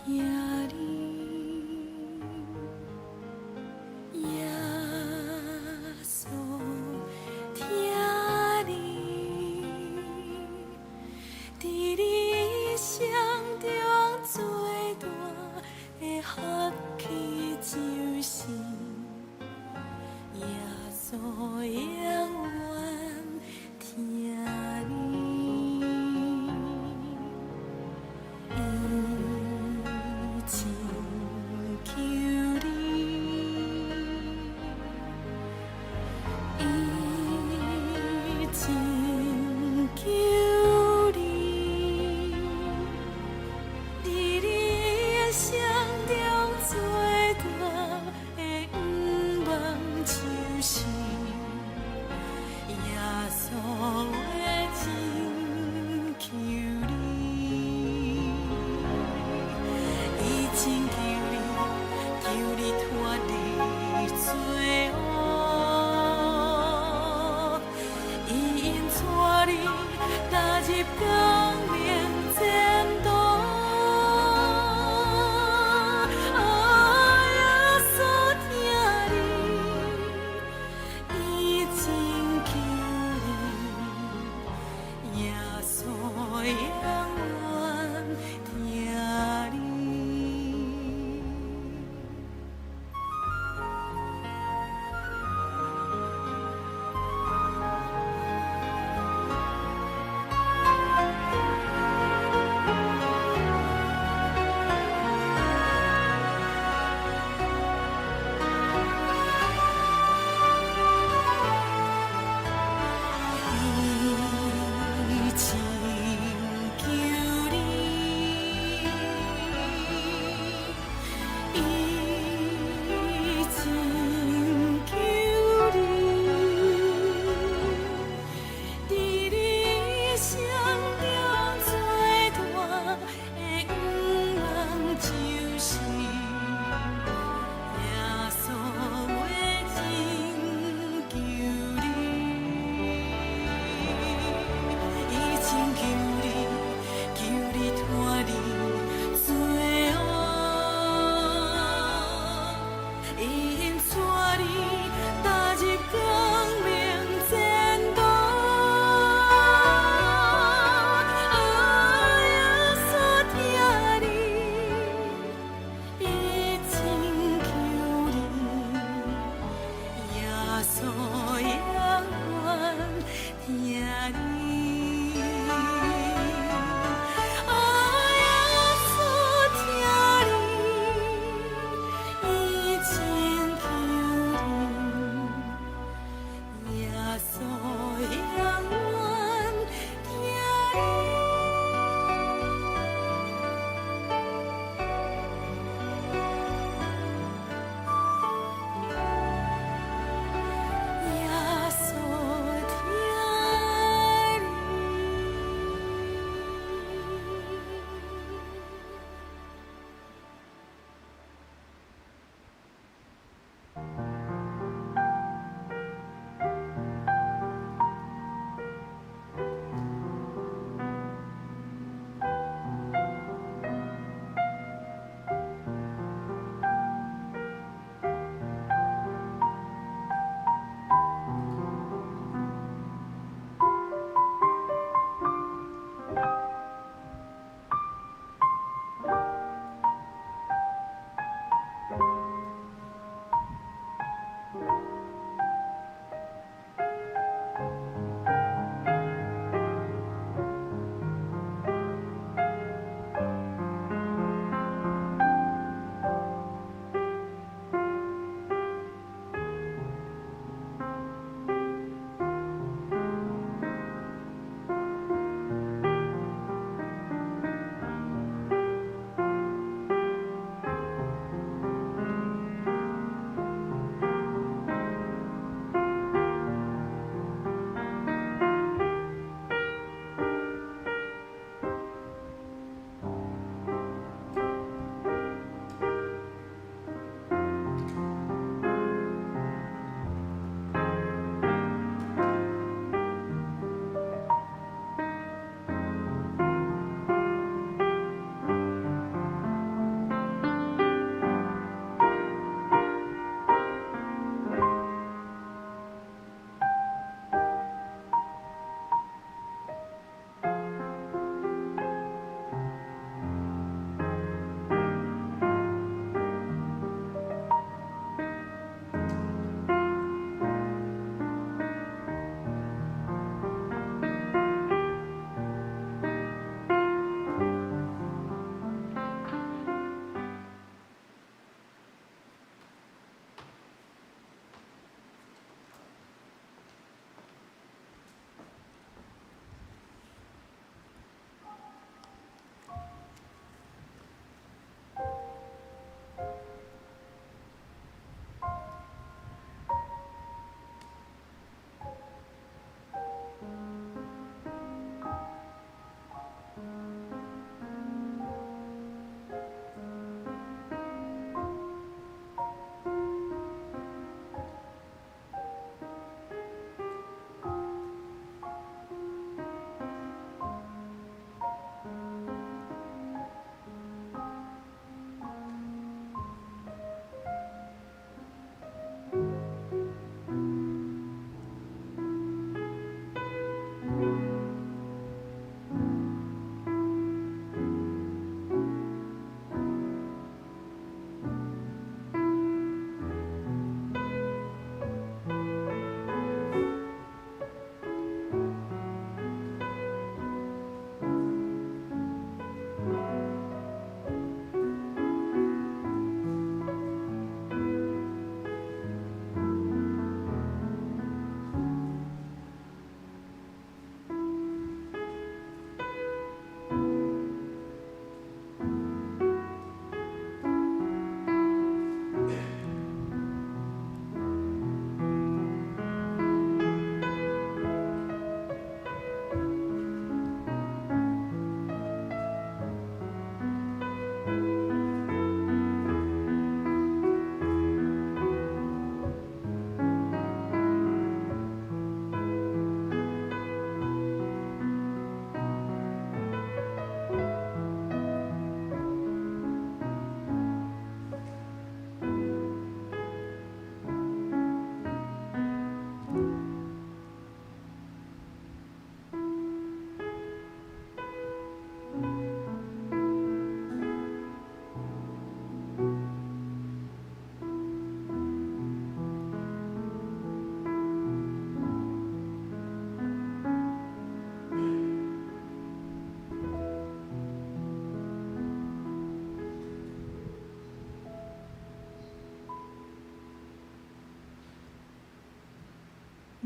疼你，耶穌疼你，佇你一生中最大的福氣就是耶穌永遠疼你，伊拯救你，伊拯救你，佇你一生中最大的願望就是耶穌的拯救你，伊拯救你，救你脫離罪惡，伊引帶你踏入光明前途。啊，耶穌疼你，伊拯救你，耶穌永遠疼你。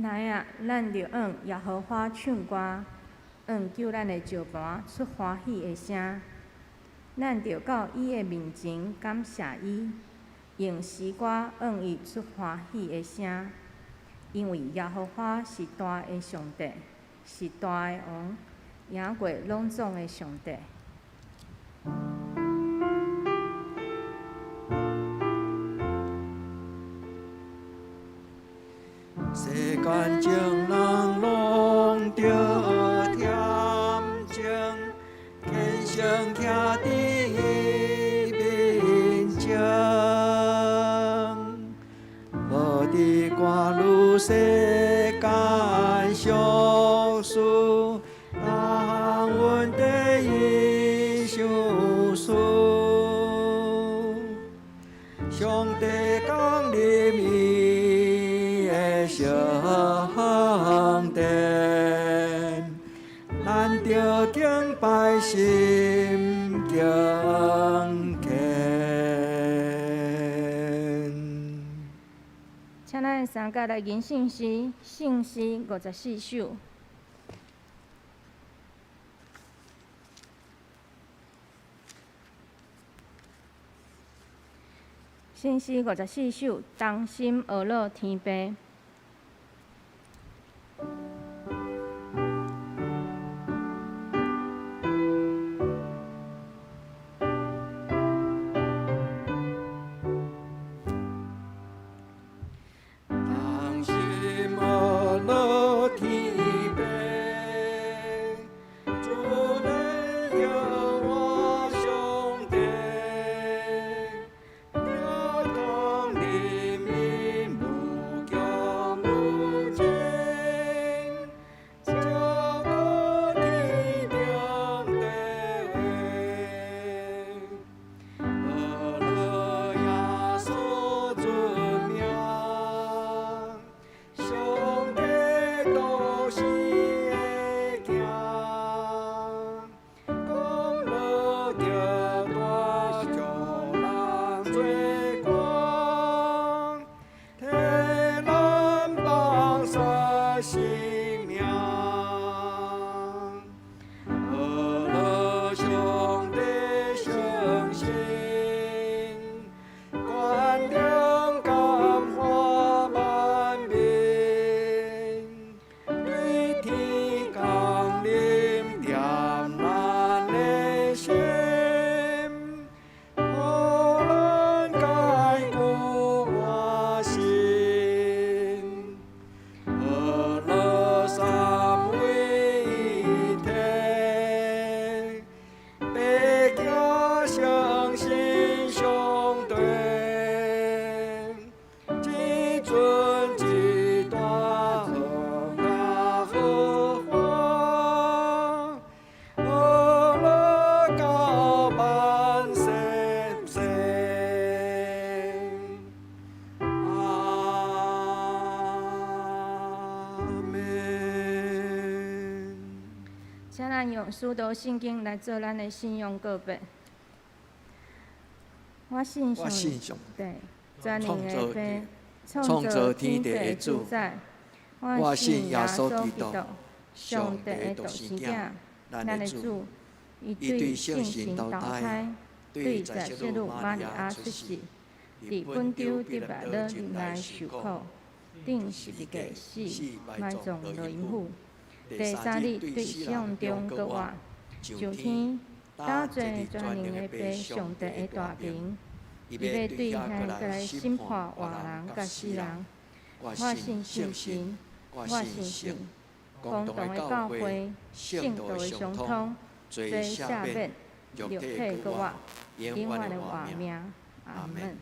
來啊，咱著向耶和華唱歌，向救咱的石磐出歡喜的聲。咱著到伊的面前感謝伊，用詩歌向伊出歡喜的聲。因為耶和華是大的上帝，是大的王，贏過攏總的上帝。世間眾人攏著恬靜，虔誠徛佇伊面前，無佇掛慮世間俗事，逐項問題伊想思。上帝降臨伊的聖殿，咱著敬拜心敬虔。請咱三甲來吟聖詩，聖詩54首。聖詩54首，同心學樂天父。同心學樂天父，主咱耶和華上帝，共降臨無窮無盡，照顧天頂地，學樂耶穌尊名，上帝都是會行，講樂著大眾人做官，替咱放捨性命，學樂上帝聖神，權能感化萬民，對天降臨恬咱的心，予咱堅固活心，學樂三位一體，爸囝聖神相對，至尊至大耶和華，學樂到萬世世。阿們。請咱用使徒信經來做咱的信仰告白。我信我信上帝，全能的父，創造天地的主宰。我信耶穌基督，上帝的獨生囝，咱咱的的主，主，伊伊對對聖聖神神投投胎胎，對對在在聖路聖路瑪利瑪利亞亞出世出世，，佇佇本本丟丟彼拉彼拉多入羅入來來受苦受苦，釘十字架死，埋葬落陰府，第三日對死人中復活，上天，搭坐全能的父上帝的大能，伊欲對遐閣來審判活人佮死人。我我信信聖聖神神，，我我信信聖聖共同共同的教的教會會，聖聖徒徒的相的相通通，罪罪赦免赦免，肉肉體復活體復活，永永遠的活遠的活命。命。阿們阿們。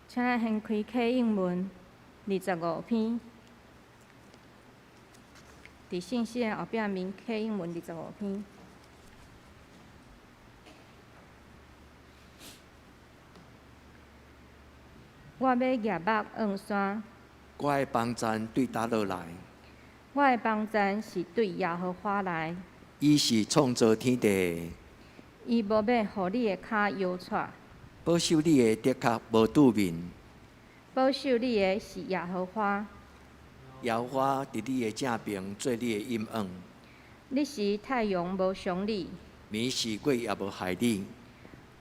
請咱掀開啟應文25篇，佇聖詩的後壁面啟應文二十五篇。我欲舉目向山，我的幫贊對佗落來？我的幫贊是對耶和華來。伊是創造天地的，伊無欲予你的跤搖掣，保守你的踮腳無拄面。保守你的是耶和華。耶和華佇你的正爿做你的蔭掩。日時太陽無傷你，暝時月也無害你。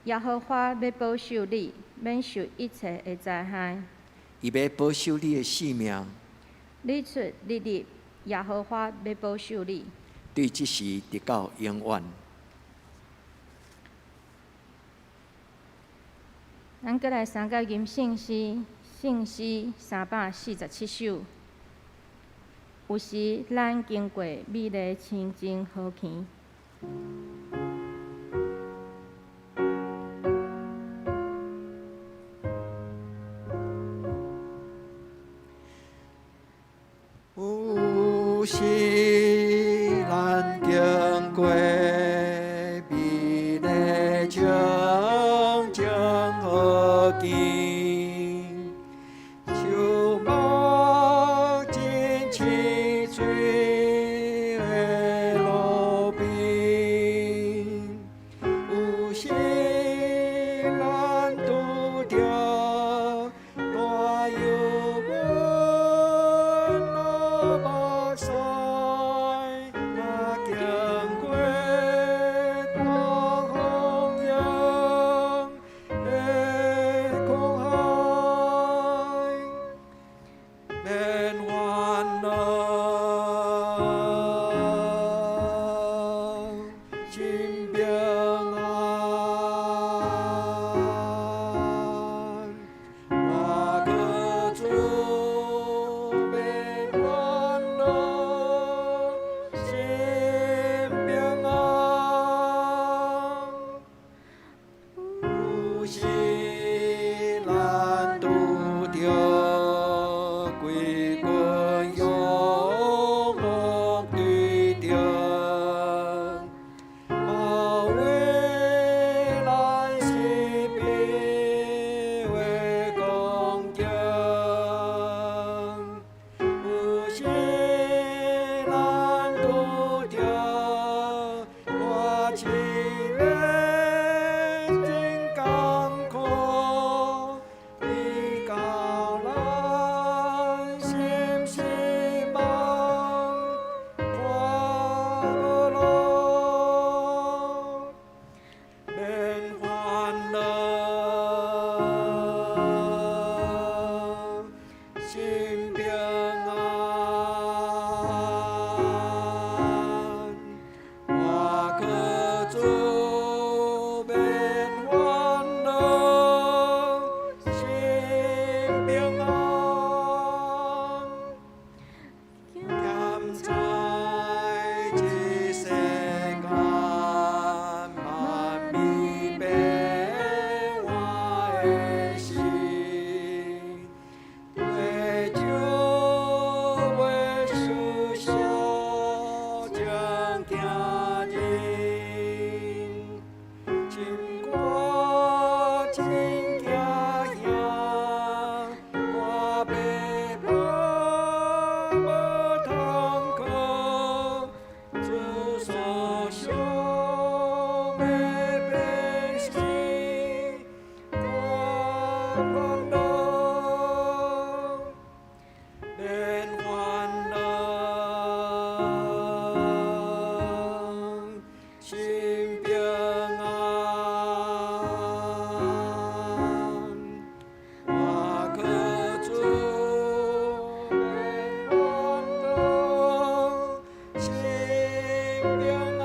耶和華欲保守你，免受一切的災害。伊欲保守你的性命。日出日入，耶和華欲保守你。對這時直到永遠。咱閣來三個吟聖詩，聖詩347首。有時咱經過美麗清靜河墘。有時咱經過美麗清靜河墘，樹木真青翠的路邊，有時咱拄著大油溫流目屎，若經過大風湧的苦海，免煩惱，心平安。我靠主免煩惱，心平安。有時咱拄著鬼軍勇猛對敵，保衛咱是必的光景。有時咱拄著大試煉真艱苦，伊教咱心失望，看無路，免煩惱，心平安。我靠主免煩惱，心平安。踮在這世間萬變變化的時，對酒袂輸相情行人，心肝真驚嚇，我爬無通靠，主所賞的變是我煩惱，免煩惱，心平安。我靠主免煩惱，心平安。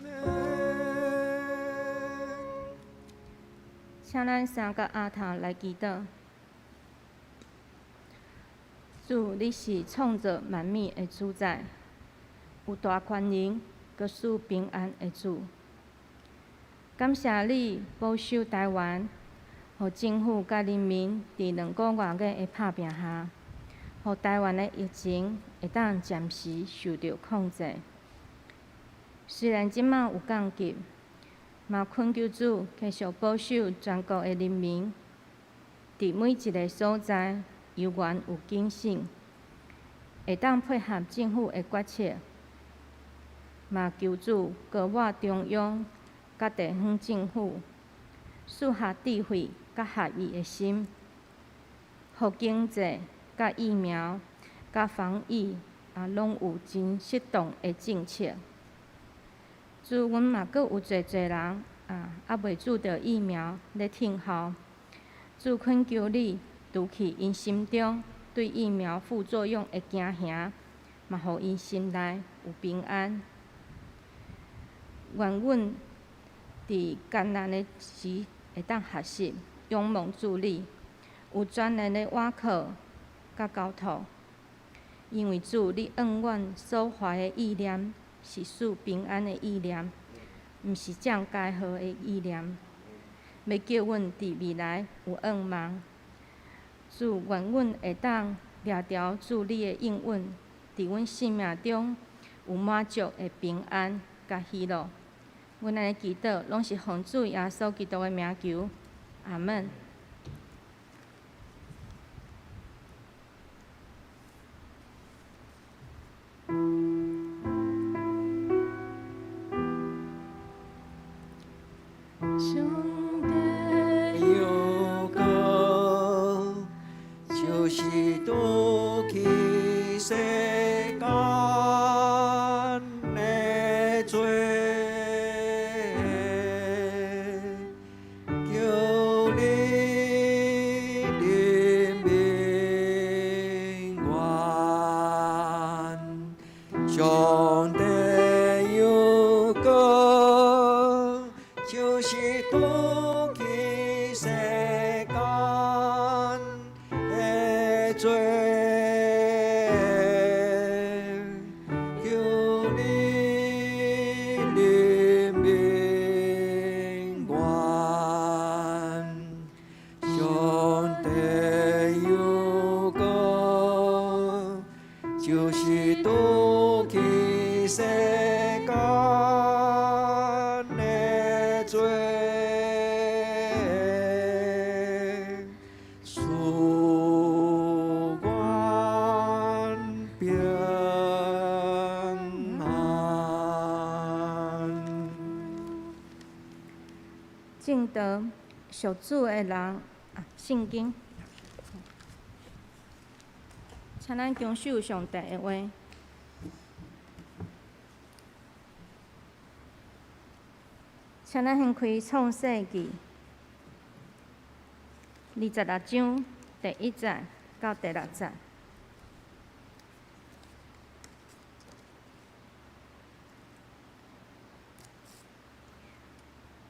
阿們。請咱三個阿頭來祈禱。主，你是創造萬物的主宰，有大權能、閣賜平安的主。感謝你保守台灣，予政府佮人民佇2個外月的拍拚下，予台灣的疫情會當暫時受著控制。雖然這馬有降級，嘛懇求主繼續保守全國的人民，佇每一个所在猶原有警醒，會當配合政府的決策。嘛求主膏抹中央，佮地方政府，赐予智慧佮合一的心，予经济佮疫苗佮防疫啊，攏有真適當的政策。主，阮嘛閣有濟濟人啊，猶未注著疫苗咧等候。主懇求你除去𪜶心中對疫苗副作用的驚嚇，嘛予𪜶心內有平安。願阮佇艱難的時會當學習仰望主你，有專業的倚靠佮交託。因為主，你向阮所懷的意念是賜平安的意念，毋是降災禍的意念，欲叫阮佇未來有向望。主，願阮會當掠著主你的應允，佇阮生命中有滿足的平安佮喜樂。阮按呢祈禱，攏是奉主耶穌基督的名求，阿門。上帝有光，就是除去世間的罪，求你憐憫阮。上帝有光，就是除去世間的罪，求你憐憫阮。上帝有光，就是除去世間的罪，賜阮平安。正道屬主的人啊，聖經，請咱謹守上帝的話。請咱掀開創世記26章第一節到第六節。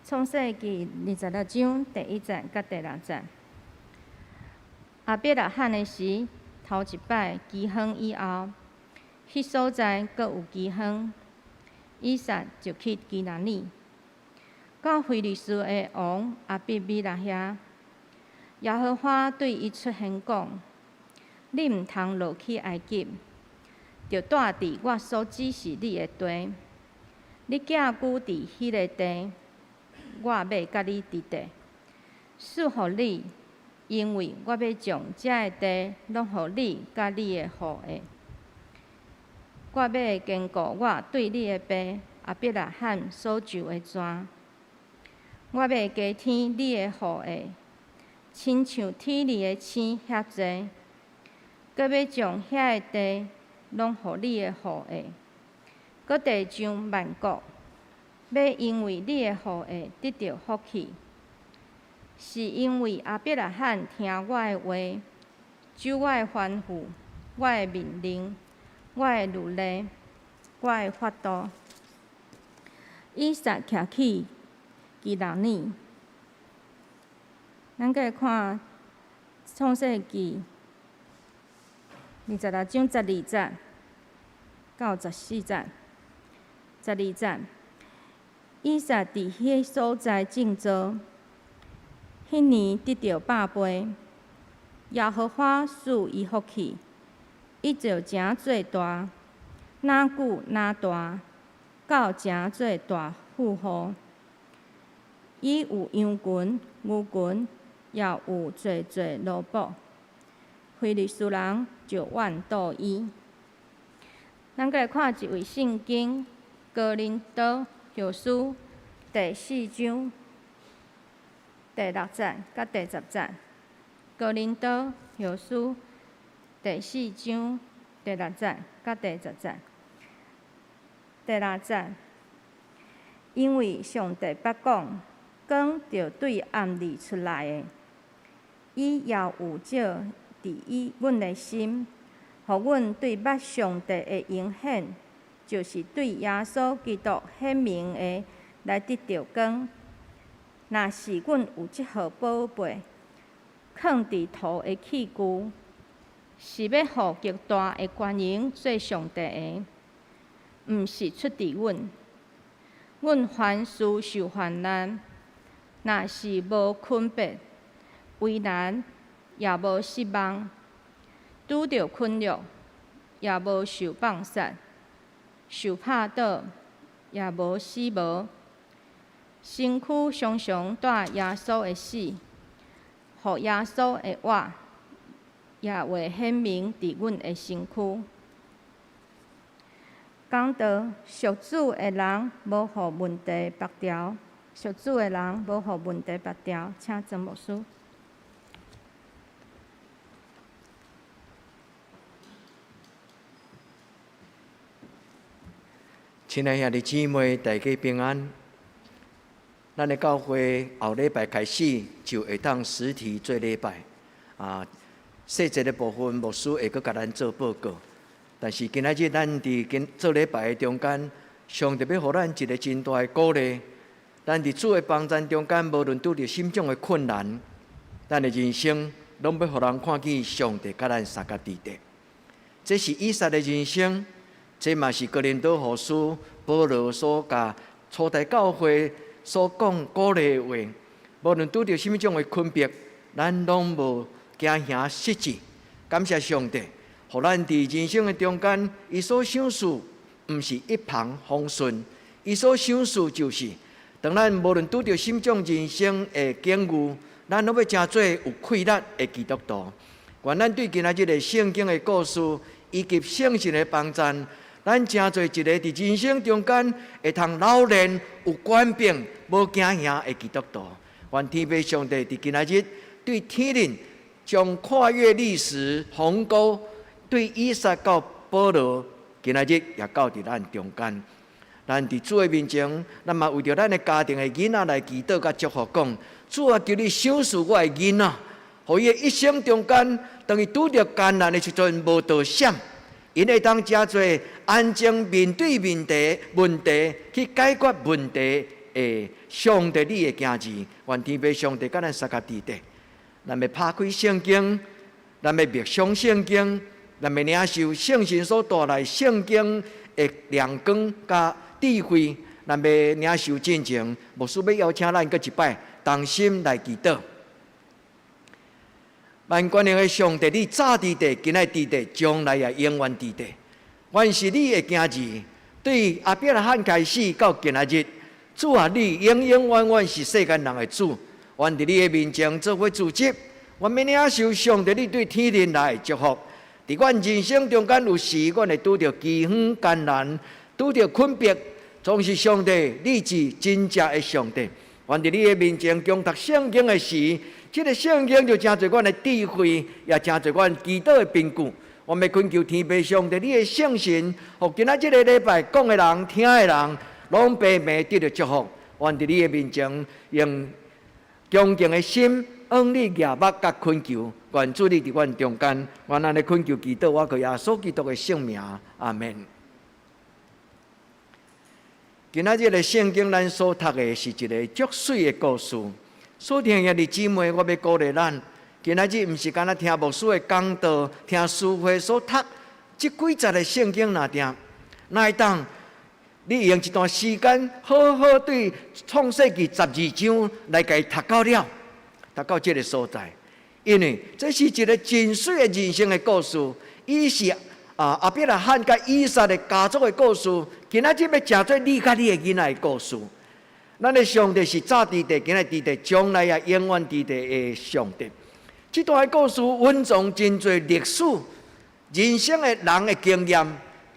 創世記26章第一節佮第六節。亞伯拉罕的時，頭一擺饑荒以後，彼所在閣有饑荒，以撒就去基拉耳，到非利士的王亞比米勒遐。耶和華對伊出現講：你毋通落去埃及，著住佇我所指示你的地。你寄居佇彼个地，我欲佮你佇佇，賜予你，因為我欲將這个地攏予你佮你的後裔。我欲堅固我對你的爸亞伯拉罕所受的誓。我欲加添你的後裔，親像天裡的星遐濟，閣欲將遐个地攏予你的後裔，閣地上萬國，欲因為你的後裔得著福氣，是因為亞伯拉罕聽我的話，守我的吩咐、我的命令、我的律例、我的法度。以撒徛起基拉耳。咱閣來看創世記26章12節到14節。12節，以撒佇彼所在種稻，彼年得著百倍。耶和華賜伊福氣，伊就誠做大，若久若大，到誠做大富戶。伊有羊群、牛群，也有濟濟奴僕。非利士人就怨妒伊。咱閣來看一位聖經，哥林多後書第四章第六節佮第十節。哥林多後書第四章第六節佮第十節。第六節，因為上帝捌講，光著對暗裡出來的，伊也有照佇伊阮的心，予阮對捌上帝的榮顯，就是對耶穌基督顯明的來得著光。若是阮有這號寶貝，囥佇土的器具，是欲予極大的權榮做上帝的，毋是出佇阮。阮凡事受患難，若是無困迫、為難，也無失望；拄著困辱，也無受放殺；受拍倒，也無死無。身軀常常帶耶穌的死，予耶穌的活也會顯明佇阮的身軀。講到屬主的人無予問題縛牢，屬主的人無予問題縛牢，請曾牧師。親愛兄弟姊妹，大家平安。咱的教會後禮拜開始就會當實體做禮拜，啊，細節的部分牧師會閣共咱做報告。但是今仔日咱佇今做禮拜的中間，上帝欲予咱一个真大的鼓勵。咱佇主的幫贊中間，無論拄著啥物種的困難，咱的人生攏欲予人看見上帝佮咱相佮佇咧。這是以撒的人生，這嘛是哥林多後書保羅所共初代教會所講鼓勵的話。無論拄著啥物種的困迫，咱攏無驚嚇失志。感謝上帝，予咱佇人生的中間，伊所賞賜毋是一帆風順，伊所賞賜就是，當咱無論拄著啥物種人生的境遇，咱攏欲成做有氣力的基督徒。願咱對今仔日的聖經的故事以及聖神的幫贊，咱成做一个佇人生中間會通老練、有權柄、無驚嚇的基督徒。願天父上帝佇今仔日對天靈將跨越歷史鴻溝，對以撒到保羅，今仔日也到佇咱中間。咱佇主的面前，咱嘛為著咱的家庭的囡仔來祈禱佮祝福，講主啊，求你賞賜我的囡仔，予伊的一生中間，當伊拄著艱難的時陣，無倒閃，𪜶會當誠做安靜面對問題，問題去解決問題的上帝你的囝兒，願天父上帝佮咱相佮佇咧。咱欲拍開聖經，咱欲默想聖經，咱欲領受聖神所帶來聖經的亮光佮智慧，咱欲領受進前，牧師欲邀請咱閣一擺同心來祈禱。萬全能的上帝，你早佇咧，今仔佇咧，將來也永遠佇咧。阮是你的囝兒，對亞伯拉罕開始到今仔日，主啊，你永永遠遠是世間人的主。阮佇你的面前做伙組織，阮欲領受上帝你對天靈來的祝福。佇阮人生中間有時，阮會拄著飢荒艱難，拄著困迫，總是上帝，你是真正的上帝。阮佇你的面前恭讀聖經的時，這个聖經就成做阮的智慧，也成做阮祈禱的憑據。阮欲懇求天父上帝，你的聖神，予今仔這个禮拜講的人、聽的人，攏白白得著祝福。阮佇你的面前用恭敬的心，向你舉目佮懇求，願主你佇阮中間，阮按呢懇求祈禱，我靠耶穌基督的聖名，阿們。今仔日的聖經，咱所讀的是一个足媠的故事。所聽兄弟姊妹，我欲鼓勵咱，今仔日毋是干焦聽牧師的講道，聽書會所讀這幾節的聖經爾爾，若會當你用一段時間好好對創世記十二章來共伊讀到了，讀到這个所在，因為這是一个真媠的人生的故事，伊是啊亞伯拉罕佮以撒的家族的故事，今仔日欲成做你佮你的囡仔的故事。咱的上帝是早佇咧，今仔佇咧，將來也永遠佇咧的上帝。這段的故事蘊藏真濟歷史、人生的人的經驗，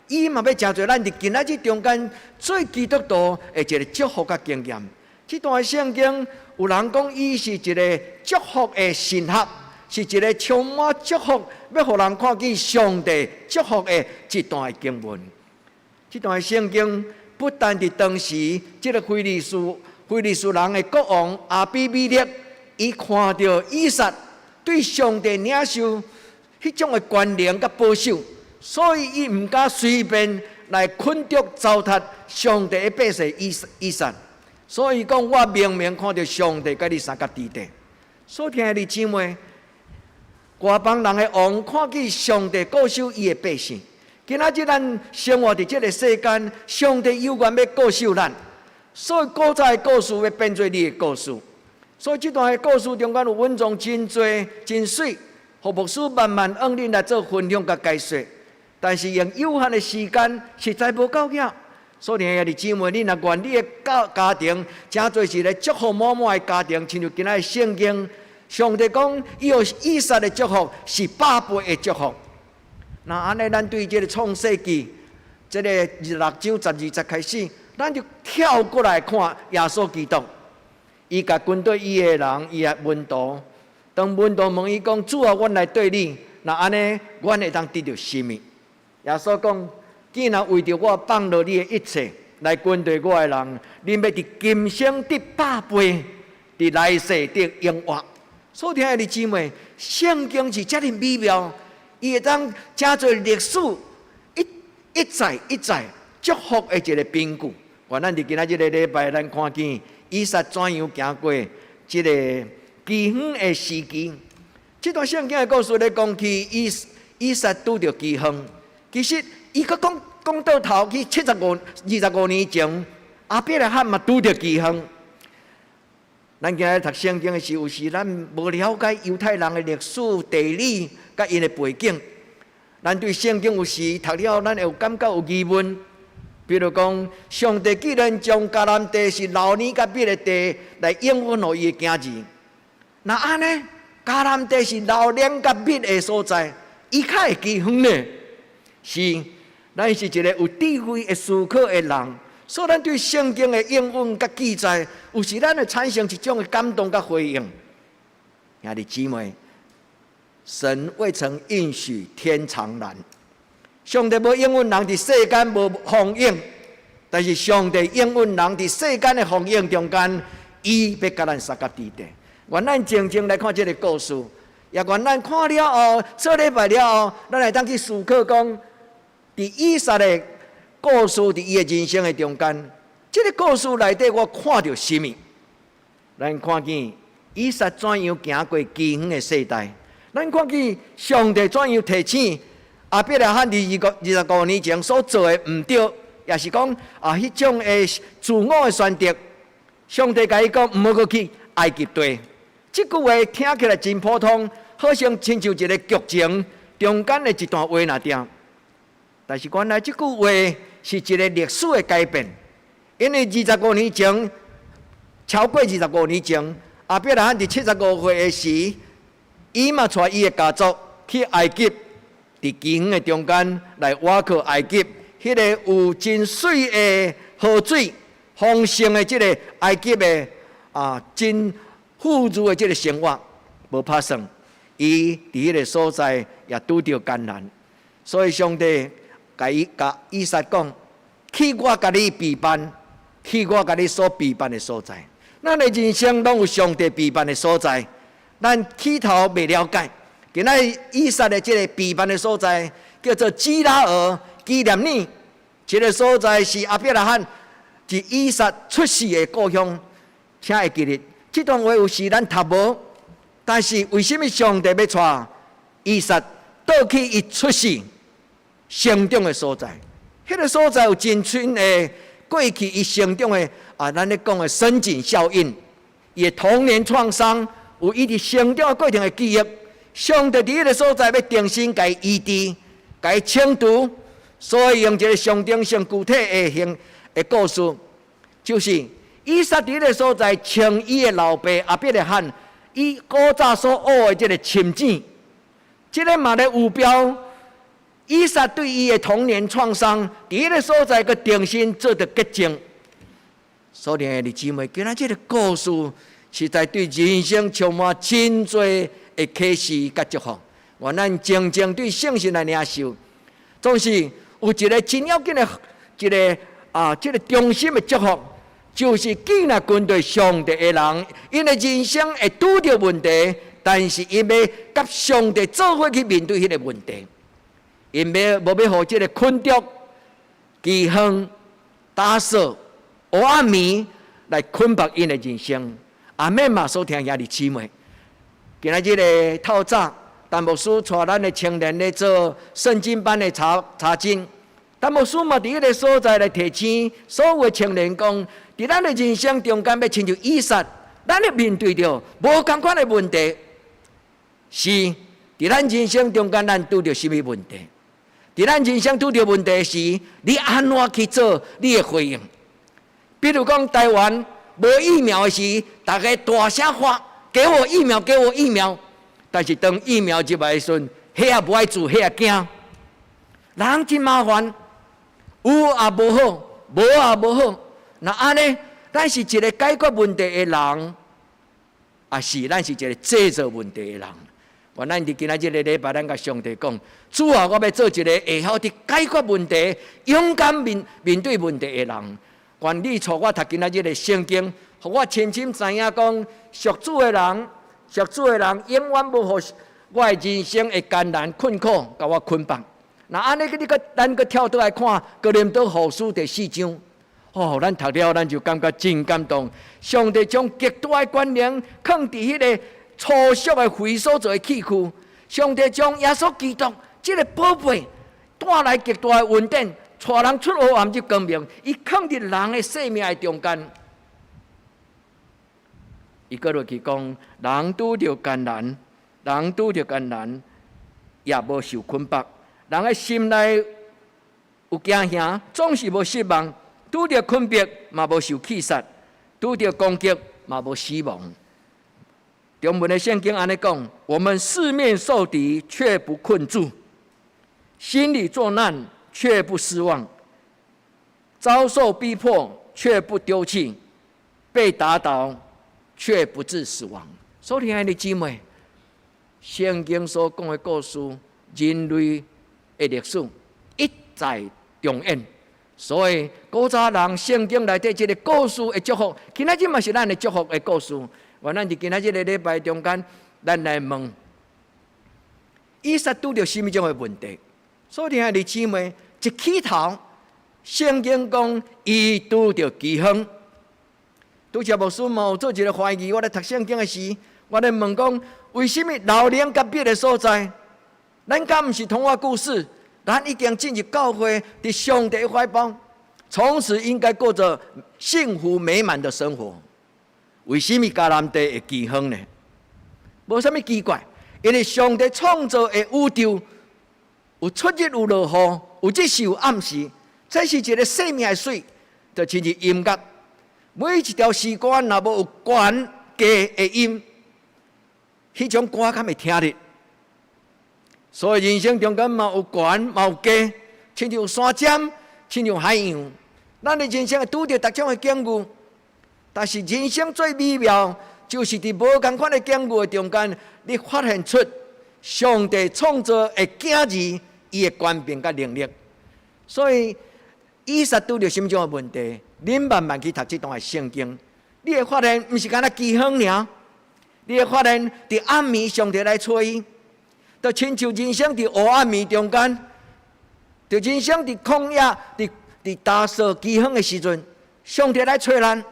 伊嘛欲成做咱佇今仔日中間做基督徒的一个祝福佮經驗。這段聖經有人講，伊是一个祝福的神學，是一个充滿祝福，欲予人看見上帝祝福的一段經文。這段聖經不但佇當時，這个非利士人的國王亞比米勒，伊看著以撒對上帝領受彼種的權能佮保守，所以伊毋敢隨便來捆綁糟蹋上帝的百姓以撒。所以講，我明明看著上帝佮你相佮佇咧。所聽的姊妹，外邦人的王看見上帝顧守伊的百姓。今仔日咱生活佇這个世間，上帝猶原欲顧守咱。所以古早的故事欲變做你的故事。所以這段的故事中間有蘊藏真濟真媠，予牧師慢慢向恁來做分享佮解說。但是用有限的時間，實在無夠額。所以兄弟姊妹，你若願你的家庭，成做一个祝福滿滿的家庭，親像今仔日聖經，上帝講，伊予以撒的祝福是百倍的祝福。那按呢，咱對這个創世記，這个26章12節開始，咱就跳過來看耶穌基督，伊共跟隨伊的人，伊的門徒，當門徒問伊講：主啊，阮來綴你，若按呢，阮會當得著啥物？耶穌講：既然為著我放落你的一切來跟隨我的人，恁欲佇今生得百倍，佇來世得永活。所以，兄弟姊妹，聖經是遮爾美妙，伊會當成做歷史一一再一再祝福的一个憑據。願咱佇今仔這个禮拜，咱看見以撒怎樣行過這个饑荒的時期。這段聖經的故事咧講起以撒拄著饑荒，其實伊閣講講倒頭去75、25年前，亞伯拉罕嘛拄著饑荒。咱今日讀聖經的時，有時咱無了解猶太人的歷史、地理佮𪜶的背景，咱對聖經有時讀了，咱會有感覺有疑問。比如講，上帝既然將迦南地是流奶佮蜜的地來應允予伊的囝兒，若按呢，迦南地是流奶佮蜜的所在，伊較會饑荒呢？是，咱是一个有智慧的思考的人，所以咱對聖經的應允佮記載，有時咱會產生一種的感動佮回應。兄弟姊妹，神未曾應許天長藍，上帝無應允人佇世間無豐盈，但是上帝應允人佇世間的豐盈中間，伊欲佮咱相佮佇咧。願咱靜靜來看這个故事，也願咱看了後，做禮拜了後，咱會當去思考講，佇以撒的故事，佇伊的人生的中間，這个故事內底我看著啥物？咱看見以撒怎樣行過饑荒的世代，咱看見上帝怎樣提醒亞伯拉罕25年前所做的毋對，也是講啊，彼種的自我的選擇，上帝共伊講毋好閣去埃及地。這句話聽起來真普通，好像親像一个劇情中間的一段話爾爾。但是原來這句話是一个歷史的改變，因為二十五年前，超過二十五年前，亞伯拉罕佇75歲的時，伊嘛帶伊的家族去埃及，佇饑荒的中間來倚靠埃及，彼个有真媠的河水、豐盛的這个埃及的啊，真富足的這个生活，無拍算，伊佇彼个所在也拄著艱難，所以上帝共伊共以撒講：去我共你備辦，去我共你所備辦的所在。咱的人生攏有上帝備辦的所在，咱起頭未了解。今仔日以撒的這个備辦的所在，叫做基拉耳基念耳，這个所在是亞伯拉罕佇以撒出世的故鄉。請會記得，這段話有時咱讀無，但是為什麼上帝欲帶以撒倒去伊出世成長的所在？彼个所在有真深的過去伊成長的啊，咱咧講的深井效應，伊的童年創傷，有伊佇成長的過程的記憶。上帝佇彼个所在欲重新共伊醫治，共伊清除，所以用一个象徵性具體的形的故事，就是以撒佇彼个所在穿伊的老爸亞伯拉罕伊古早所挖的這个深井，這个嘛咧預表以撒對伊的童年創傷，佇彼个所在閣重新做著潔淨。所以兄弟姊妹，今仔這个故事，實在對人生充滿真濟的啟示佮祝福。願咱靜靜對聖神來領受，總是有一个真要緊的一个啊，這个中心的祝福，就是既若跟隨上帝的人，𪜶的人生會拄著問題，但是𪜶欲佮上帝做伙去面對彼个問題，𪜶欲無欲予這个困著、饑荒、打掃、黑暗暝來捆綁𪜶的人生。阿們嘛，所聽兄弟姊妹，今仔日的透早，陳牧師帶咱的青年咧做聖經班的查查經。陳牧師嘛佇彼个所在來提醒所有的青年講，佇咱的人生中間，欲親像以撒，咱咧面對著無仝款的問題，是佇咱人生中間，咱拄著啥物問題？佇咱人生拄著問題時，你按怎去做你的回應？比如講，台灣無疫苗的時，逐家大聲喊：給我疫苗，給我疫苗！但是當疫苗入來的時陣，彼也無愛注，彼也驚，人真麻煩，有也無好，無也無好。若按呢，咱是一个解決問題的人，抑是咱是一个製造問題的人？願咱佇今仔這个禮拜，咱共上帝講：主啊，我欲做一个會曉得解決問題、勇敢面面對問題的人。願你帶我讀今仔日的聖經，予我深深知影講，屬主的人，屬主的人，永遠無予我的人生的艱難困苦共我捆綁。若按呢，你閣咱閣跳倒來看《哥林多後書》第四章，哦，咱讀了咱就感覺真感動。上帝將極大的權能囥佇彼个粗俗的肥所做的器具，上帝將耶穌基督這个寶貝帶來極大的恩典，帶人出黑暗入光明，伊囥佇人的生命的中間。伊閣落去講，人拄著艱難，人拄著艱難，也無受捆綁。人的心內有驚嚇，總是無失望；拄著困迫，嘛無受棄殺；拄著攻擊，嘛無死亡。中文的聖經按呢講：我們四面受敵，卻不困住；心裡作難，卻不失望；遭受逼迫，卻不丟棄；被打倒，卻不致死亡。所以，兄弟姊妹，聖經所講的故事，人類的歷史一再重演。所以，古早人聖經內底這个故事的祝福，今仔日嘛是咱的祝福的故事。願咱佇今仔這个禮拜中間，咱來問：以撒拄著啥物種的問題？所以，兄弟姊妹，一起頭，聖經講伊拄著饑荒。拄才牧師嘛有做一个懷疑，我咧讀聖經的時，我咧問講：為啥物老年佮別的所在？咱敢毋是童話故事？咱已經進入教會，佇上帝懷抱，從此應該過著幸福美滿的生活。為啥物迦南地會饑荒呢？無啥物奇怪，因為上帝創造的宇宙有出日有落雨，有日時有暗時，這是一个生命的水，就親像音樂。每一條詩歌若無有懸低的音，彼種歌較袂聽得。所以人生中間嘛有懸嘛有低，親像山尖，親像海洋。咱的人生會拄著逐種的境遇，但是人生最美妙，就是佇無仝款的境遇的中間，你發現出上帝創造的囝兒，伊的權柄佮能力。所以以撒拄著啥物種的問題，恁慢慢去讀這段的聖經，你會發現毋是干焦饑荒爾，你會發現佇暗暝上帝來揣伊，就親像人生佇黑暗暝中間，就人生佇曠野、佇佇大掃饑荒的時陣，上帝來揣咱。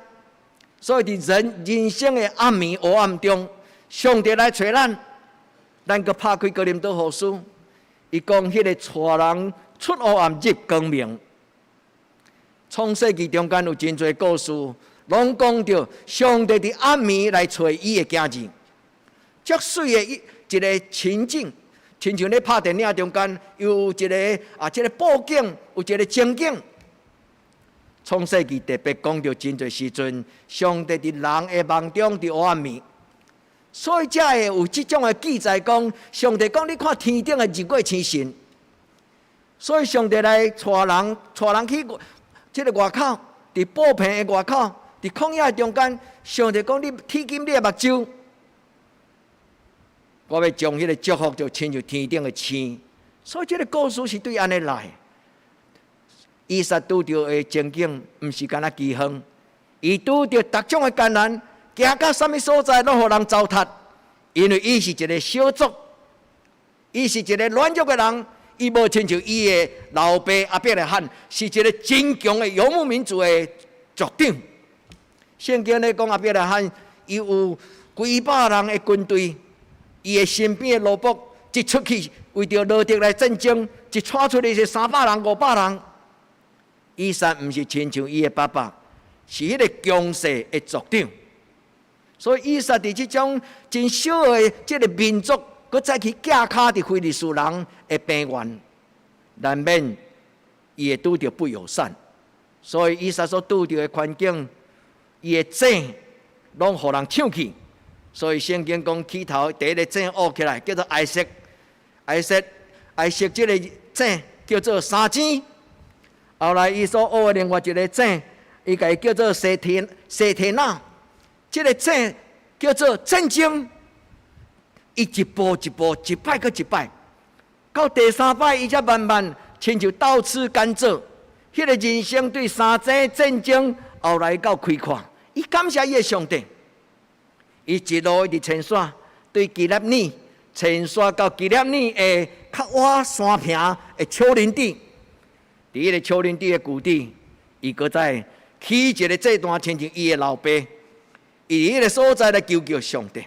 所以佇人人生的暗暝黑暗中，上帝來揣咱，咱閣拍開哥林多後書，伊講彼个帶人出黑暗入光明。創世記中間有真濟故事，攏講著上帝佇暗暝來揣伊的囝兒，足媠的一一个情景，親像咧拍電影中間有一个啊，這个布景，有一个情景。創世記特別講著真濟時陣，上帝佇人的夢中佇黑暗暝，所以才會有這種的記載講，上帝講你看天頂的日月星辰，所以上帝來帶人，帶人去這个外口，佇布棚的外口，佇佇曠野中間，上帝講你鐵金你的目睭，我欲將彼个祝福就親像天頂的星。所以這个故事是對按呢來。以撒拄著的情景，毋是干焦饑荒，伊拄著逐種的艱難，行到啥物所在攏予人糟蹋，因為伊是一个小族，伊是一个軟弱的人，伊無親像伊的老爸亞伯拉罕，是一个真強的游牧民族的族長。聖經咧講亞伯拉罕，伊有幾百人的軍隊，伊的身邊的奴僕一出去為著羅得來戰爭，一帶出去是300人、500人。以撒毋是親像伊的爸爸，是彼个強勢的族長。所以以撒佇這種真小的這个民族，閣再去寄跤佇非利士人的平原，難免伊會拄著不友善。所以以撒所拄著的環境，伊的井攏予人搶去。所以聖經講起頭第一个井挖起來，叫做埃色，埃色，埃色這个井叫做三井。後來伊所挖的另外一个井，伊共伊叫做西提西提那，這个井叫做戰爭。伊一步一步，一擺閣一擺，到第三擺，伊才慢慢親像倒吃甘蔗。彼个人生對三井戰爭，後來到開闊，伊感謝伊的上帝。伊一路一直遷徙，對基列爾遷徙到基列爾的較倚山坪的丘陵地。佇彼个丘陵地的谷地，伊閣再起一个祭壇，親像伊的老爸，伊佇彼个所在來求叫上帝。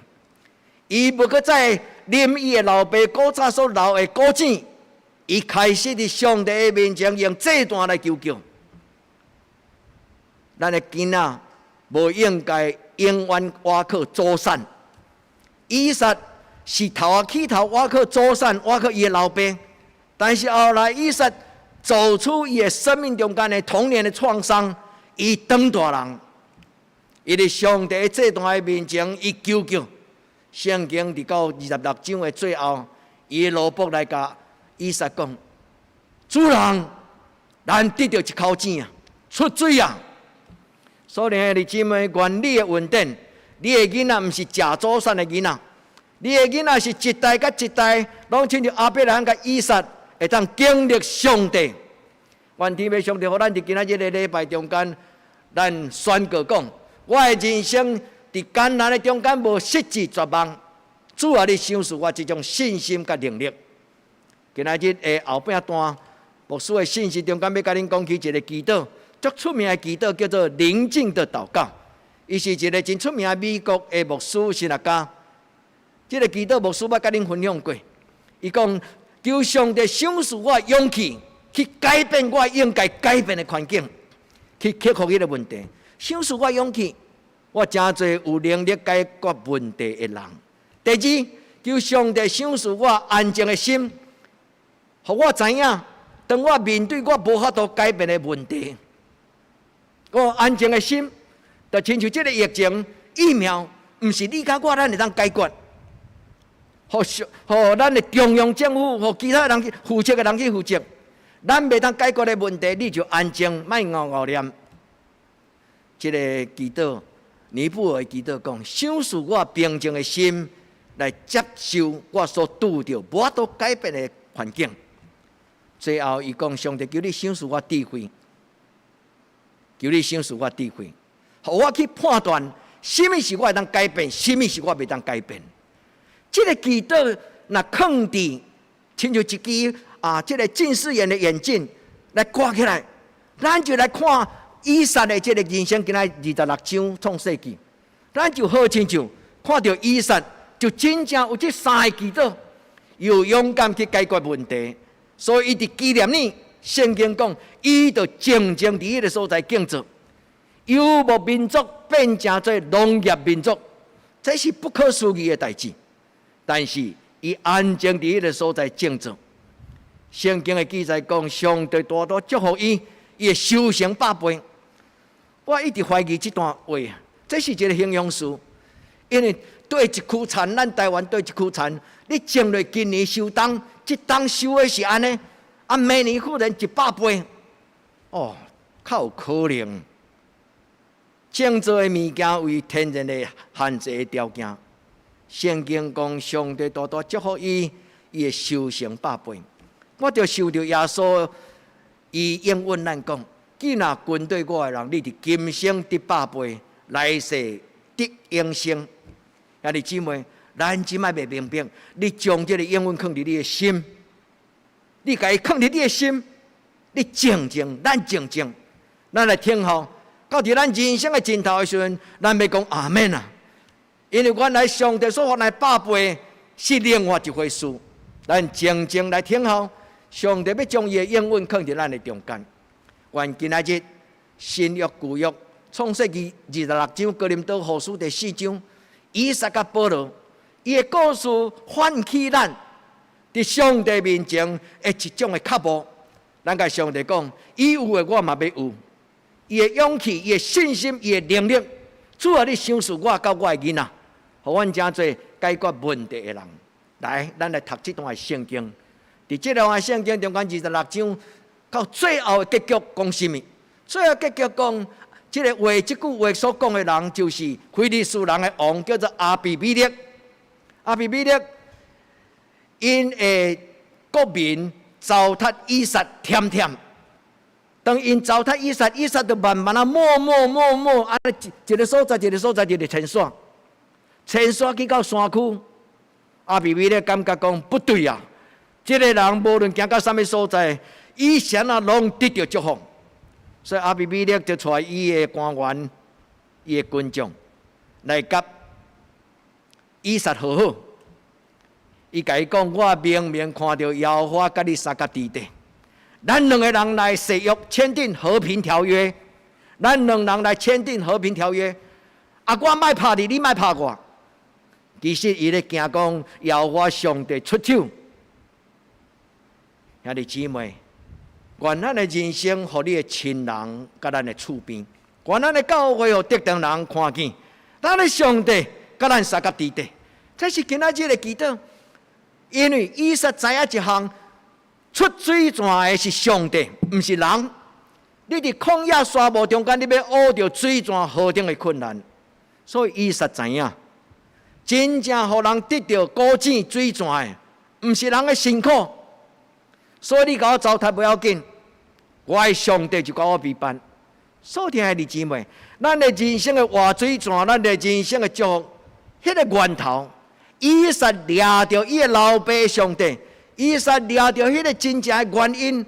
伊無閣再啉伊的老爸古早所留的古井，伊開始佇上帝的面前用祭壇來求叫。咱的囡仔無應該永遠倚靠祖產。以撒是頭仔起頭倚靠祖產，倚靠伊的老爸，但是後來以撒走出伊的生命中間的童年的創傷，伊長大人，伊佇上帝的祭壇的面前，伊求叫。聖經佇到26章的最後，伊的奴僕來共以撒講：主人，咱得著一口井啊，出水啊！所以兄弟姊妹，願你的恩典，你的囡仔毋是食祖產的囡仔，你的囡仔是一代佮一代，攏親像亞伯拉罕佮以撒，會當經歷上帝。願天父上帝，予咱佇今仔日个禮拜中間，咱宣告講：我的人生佇艱難的中間無失志絕望。主啊，你賞賜我這種信心佮能力。今仔日的後半段，牧師的信息中間，欲共恁講起一个祈禱，足出名的祈禱叫做寧靜的禱告。伊是一个真出名的美國的牧師神學家。這个祈禱牧師捌共恁分享過。伊講，求上帝賞賜我勇氣，去改變我應該改變的環境，去克服彼个問題。賞賜我勇氣，我成做有能力解決問題的人。第二，求上帝賞賜我安靜的心，予我知影，當我面對我無法度改變的問題，我安靜的心，就親像這个疫情疫苗，毋是你佮我咱會當解決，予咱的中央政府，予其他人去負責的人去負責，咱袂當解決的問題，你就安靜，莫敖敖念。這个祈禱，尼布爾的祈禱講：賞賜我平靜的心，來接受我所拄著無法度改變的環境。最後，伊講：上帝求你賞賜我智慧，求你賞賜我智慧，予我去判斷，啥物是我會當改變，啥物是我袂當改變。這个祈禱若囥佇，親像一支啊，這个近視眼的眼鏡來掛起來，咱就來看以撒的這个人生，今仔26章創世記，咱就好親像看著以撒，就真正有這三个祈禱，有勇敢去解決問題，所以伊佇基列耳，聖經講，伊就靜靜佇彼个所在靜坐，游牧民族變成做農業民族，這是不可思議的代誌。但是，伊安靜佇彼个所在靜坐。聖經的記載講，上帝大大祝福伊，伊會收成百倍。我一直懷疑這段話，這是一个形容詞，因為對一區田，咱台灣對一區田，你種落今年收冬，這冬收的是按呢，啊，明年可能100倍，哦，較有可能。創造的物件為天然的限制的條件。聖經講，上帝大大祝福伊，伊會收成百倍。我就受著耶穌，伊應允咱講：既若跟隨我的人，你佇今生得百倍，來世得永生。兄弟姊妹，咱這擺袂明白，你將這个應允囥佇你的心，你共伊囥佇你的心，你靜靜，咱靜靜，咱來聽候。到佇咱人生的盡頭的時陣，咱欲講阿們啊！因為原來上帝所予咱的百倍是另外一回事。咱靜靜來聽候，上帝欲將伊的應允囥佇咱的中間。願今仔日新約舊約創世記26章哥林多後書第四章，以撒佮保羅，伊的故事喚起咱佇上帝面前的一種的腳步。咱共上帝講，伊有的我嘛欲有。伊的勇氣、伊的信心、伊的能力，主啊，你賞賜我佮我的囡仔，予阮成做解決問題的人。來，咱來讀這段的聖經。佇這段的聖經中間26章到最後的結局講啥物？最後結局講，這个話，這句話所講的人就是非利士人的王，叫做亞比米勒。亞比米勒𪜶的國民糟蹋以撒恬恬。當𪜶糟蹋以撒，以撒就慢慢仔默默默默，按呢一個所在一個所在一直遷徙，遷徙去到山區。亞比米勒感覺講不對啊！這个人無論行到啥物所在，伊啥仔攏得著祝福。所以亞比米勒就帶伊的官員、伊的軍將來佮以撒和好。伊共伊講：我明明看著耶和華佮你相佮佇咧。咱兩个人來誓約簽訂和平條約，咱兩人來簽訂和平條約。啊，我莫拍你，你莫拍我。其實伊咧驚講耶和華上帝出手。兄弟姊妹，願咱的人生，予你的親人佮咱的厝邊，願咱的教會予特定人看見，咱的上帝佮咱相佮佇咧。這是今仔日的祈禱，因為以撒知影一項。出水泉的是上帝，毋是人。你佇曠野沙漠中間，你欲挖著水泉何等的困難。所以以撒知影，真正予人得著古井水泉的，毋是人的辛苦。所以你共我糟蹋無要緊，我的上帝就佮我為伴。所親愛的姊妹，咱的人生的活水泉，咱的人生的祝福，彼个源頭，以撒掠著伊的老爸上帝。以撒掠著彼个真正的原因，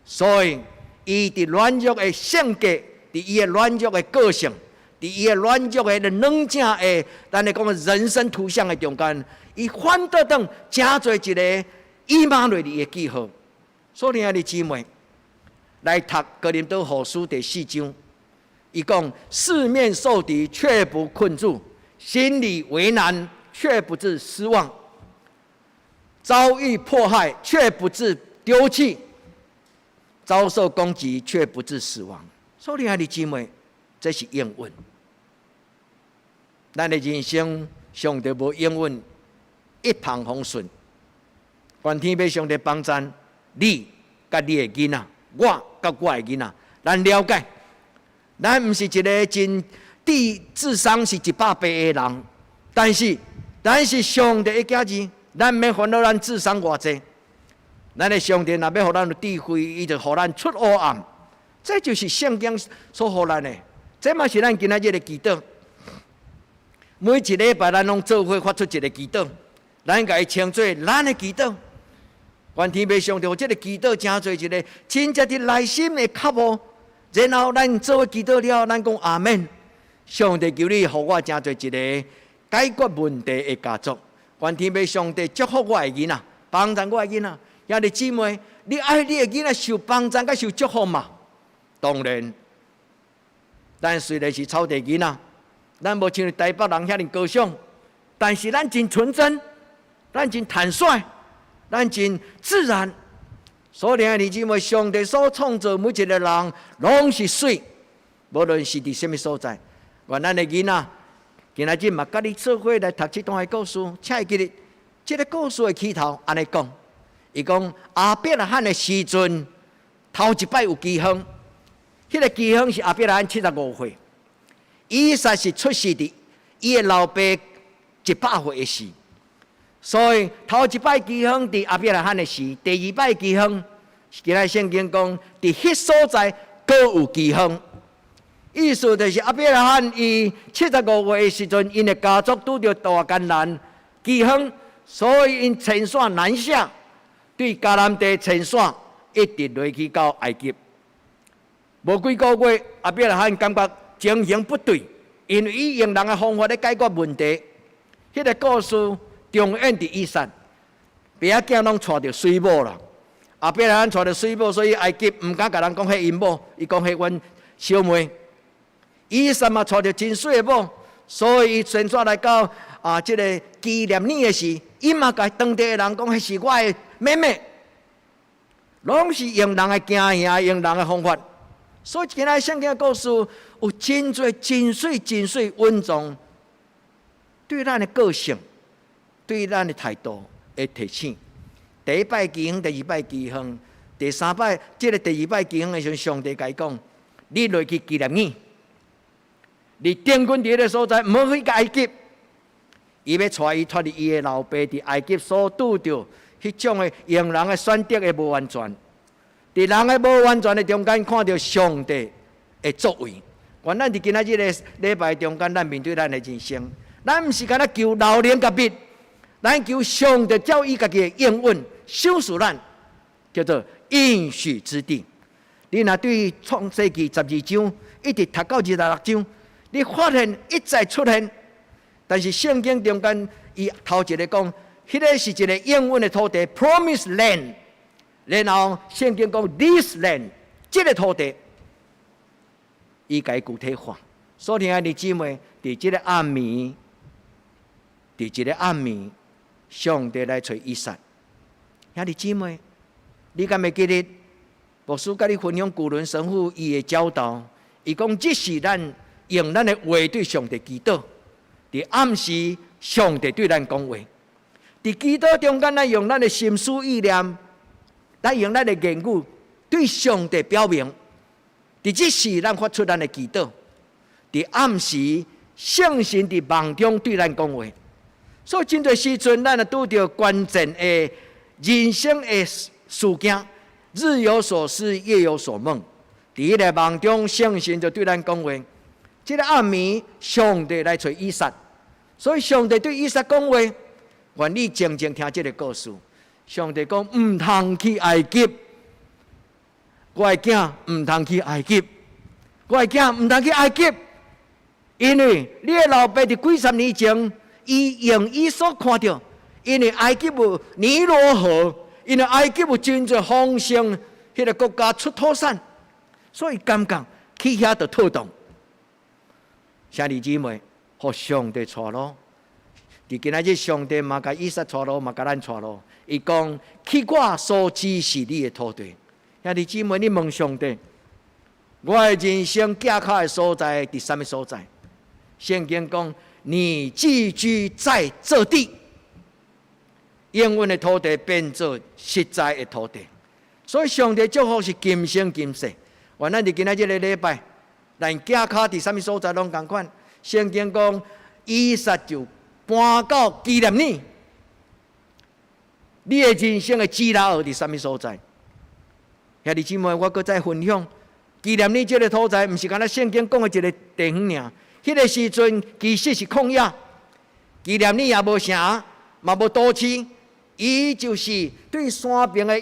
所以伊佇軟弱的性格，佇伊的軟弱的個性，佇伊的軟弱的軟正的，咱來講人生圖像的中間，伊反倒轉成做一个以馬內利的記號。所以，兄弟姊妹來讀哥林多後書第四章，伊講四面受敵，卻不困住；心裡為難，卻不致失望。遭遇迫害卻不致丟棄，遭受攻擊卻不致死亡。所以，兄弟姊妹，這是應允。咱的人生上帝無應允一帆風順，願天父上帝幫贊你佮你的囡仔，我佮我的囡仔，咱了解，咱毋是一个真智商是100倍的人，但是咱是上帝的囝兒。咱免煩惱，咱智商偌濟，咱的上帝若欲予咱有智慧，伊就予咱出黑暗。這就是聖經所予咱的，這嘛是咱今仔日的祈禱。每一禮拜咱攏做伙發出一个祈禱，咱共伊稱做咱的祈禱。願天父上帝予這个祈禱成做一个真正佇內心的腳步，然後咱做伙祈禱了，咱講阿們。上帝求你予我成做一个解決問題的家族。願天父上帝祝福我的囡仔，幫助我的囡仔。兄弟姊妹，你愛你的囡仔受幫助佮受祝福嘛？當然，咱雖然是草地囡仔，咱無像台北人遐爾高尚，但是咱真純真，咱真坦率，咱真自然。所以兄弟姊妹，上帝所創造每一个人，攏是媠，無論是佇啥物所在。願咱的囡仔。今仔日嘛，佮你做伙來讀這段的故事，請會記得這个故事的起頭按呢講，伊講亞伯拉罕的時陣，頭一擺有饑荒，彼个饑荒是亞伯拉罕75歲，以撒是出世佇伊的老爸100歲的時，所以頭一擺饑荒佇亞伯拉罕的時，第二擺饑荒，今仔聖經講佇彼所在閣有饑荒。意思就是亞伯拉罕伊75歲的時陣，𪜶的家族拄著大艱難饑荒，所以𪜶遷徙南下，對迦南地遷徙，一直落去到埃及。無幾個月，亞伯拉罕感覺情形不對，因為伊用人的方法咧解決問題。彼個故事重演佇以撒，爸仔囝攏娶著媠某啦。亞伯拉罕娶著媠某，所以埃及毋敢共人講彼𪜶某，伊講彼阮小妹。以撒嘛娶著真媠的某，所以伊遷徙來到啊，這个基列耳的時，伊嘛共當地的人講，彼是我的妹妹。攏是用人的經驗，用人的方法。所以今仔聖經的故事有真濟真媠真媠隱藏，對咱的個性，對咱的態度的提醒。第一擺饑荒，第二擺饑荒，第三擺，這个第二擺饑荒的時陣，上帝共伊講：你落去基列耳，你定居佇彼个所在，毋好去埃及。伊欲帶伊脫離伊的老爸佇埃及所拄著彼種的用人的選擇的無完全，佇人的無完全的中間，看著上帝的作為。原來佇今仔日个禮拜中間，咱面對咱的人生，咱毋是干焦求流奶佮蜜，咱求上帝照伊家己的應允，賞賜咱，叫做應許之地。你若對創世記12章一直讀到26章，你發現一再出現，但是聖經中間伊頭一个講，彼个是一个應允的土地（Promised Land）。然後聖經講 This land，這个土地，伊共伊具體化。所以兄弟姊妹，佇這个暗暝，佇這个暗暝，上帝來揣以撒。兄弟姊妹，你敢會記得牧師佮你分享古倫神父伊的教導？伊講這是咱用咱的話對上帝祈禱，佇暗時上帝對咱講話。佇祈禱中間，咱用咱的心思意念，咱用咱的言語對上帝表明。佇這時，咱發出咱的祈禱。佇暗時，聖神佇夢中對咱講話。所以真濟時陣，咱若拄著關鍵的人生的事件，日有所思，夜有所夢。佇彼个夢中，聖神就對咱講話。這个暗暝，上帝來揣以撒，所以上帝對以撒講話。願你靜靜聽這个故事。上帝講毋通去埃及，我的囝毋通去埃及，我的囝毋通去埃及，因為你的老爸佇幾十年前，伊用伊所看著，因為埃及有尼羅河，因為埃及有真濟豐盛，彼个國家出土產，所以感覺去遐就妥當。兄弟姊妹，予上帝帶路。佇今仔日，上帝嘛共以撒帶路，嘛共咱帶路。伊講去我所指示你的土地。兄弟姊妹，你問上帝，我的人生行跤的所在佇啥物所在？聖經講，你寄居在這地，應允的土地變做實在的土地。所以上帝祝福是今生今世。願咱佇今仔這个禮拜，咱行跤佇啥物所在攏仝款。聖經講，以撒就搬到基列耳。你的人生的基拉耳佇啥物所在？兄弟姊妹，我閣再分享，基列耳這个所在，毋是干焦聖經講的一个地方爾。彼个時陣其實是曠野，基列耳也無城，嘛無都市，伊就是對山邊的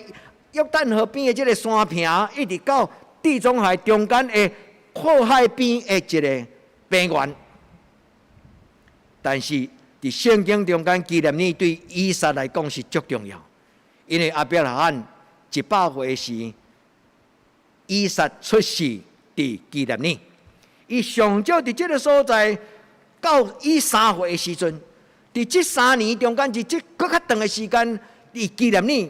約旦河邊的這个山坪，一直到地中海中間的闊海邊的一个平原。但是佇聖經中間，基列耳對以撒來講是足重要，因為亞伯拉罕100歲時，以撒出世佇基列耳，伊上少佇這个所在到伊3歲的時陣，佇這3年中間，佇這閣較長的時間，佇基列耳，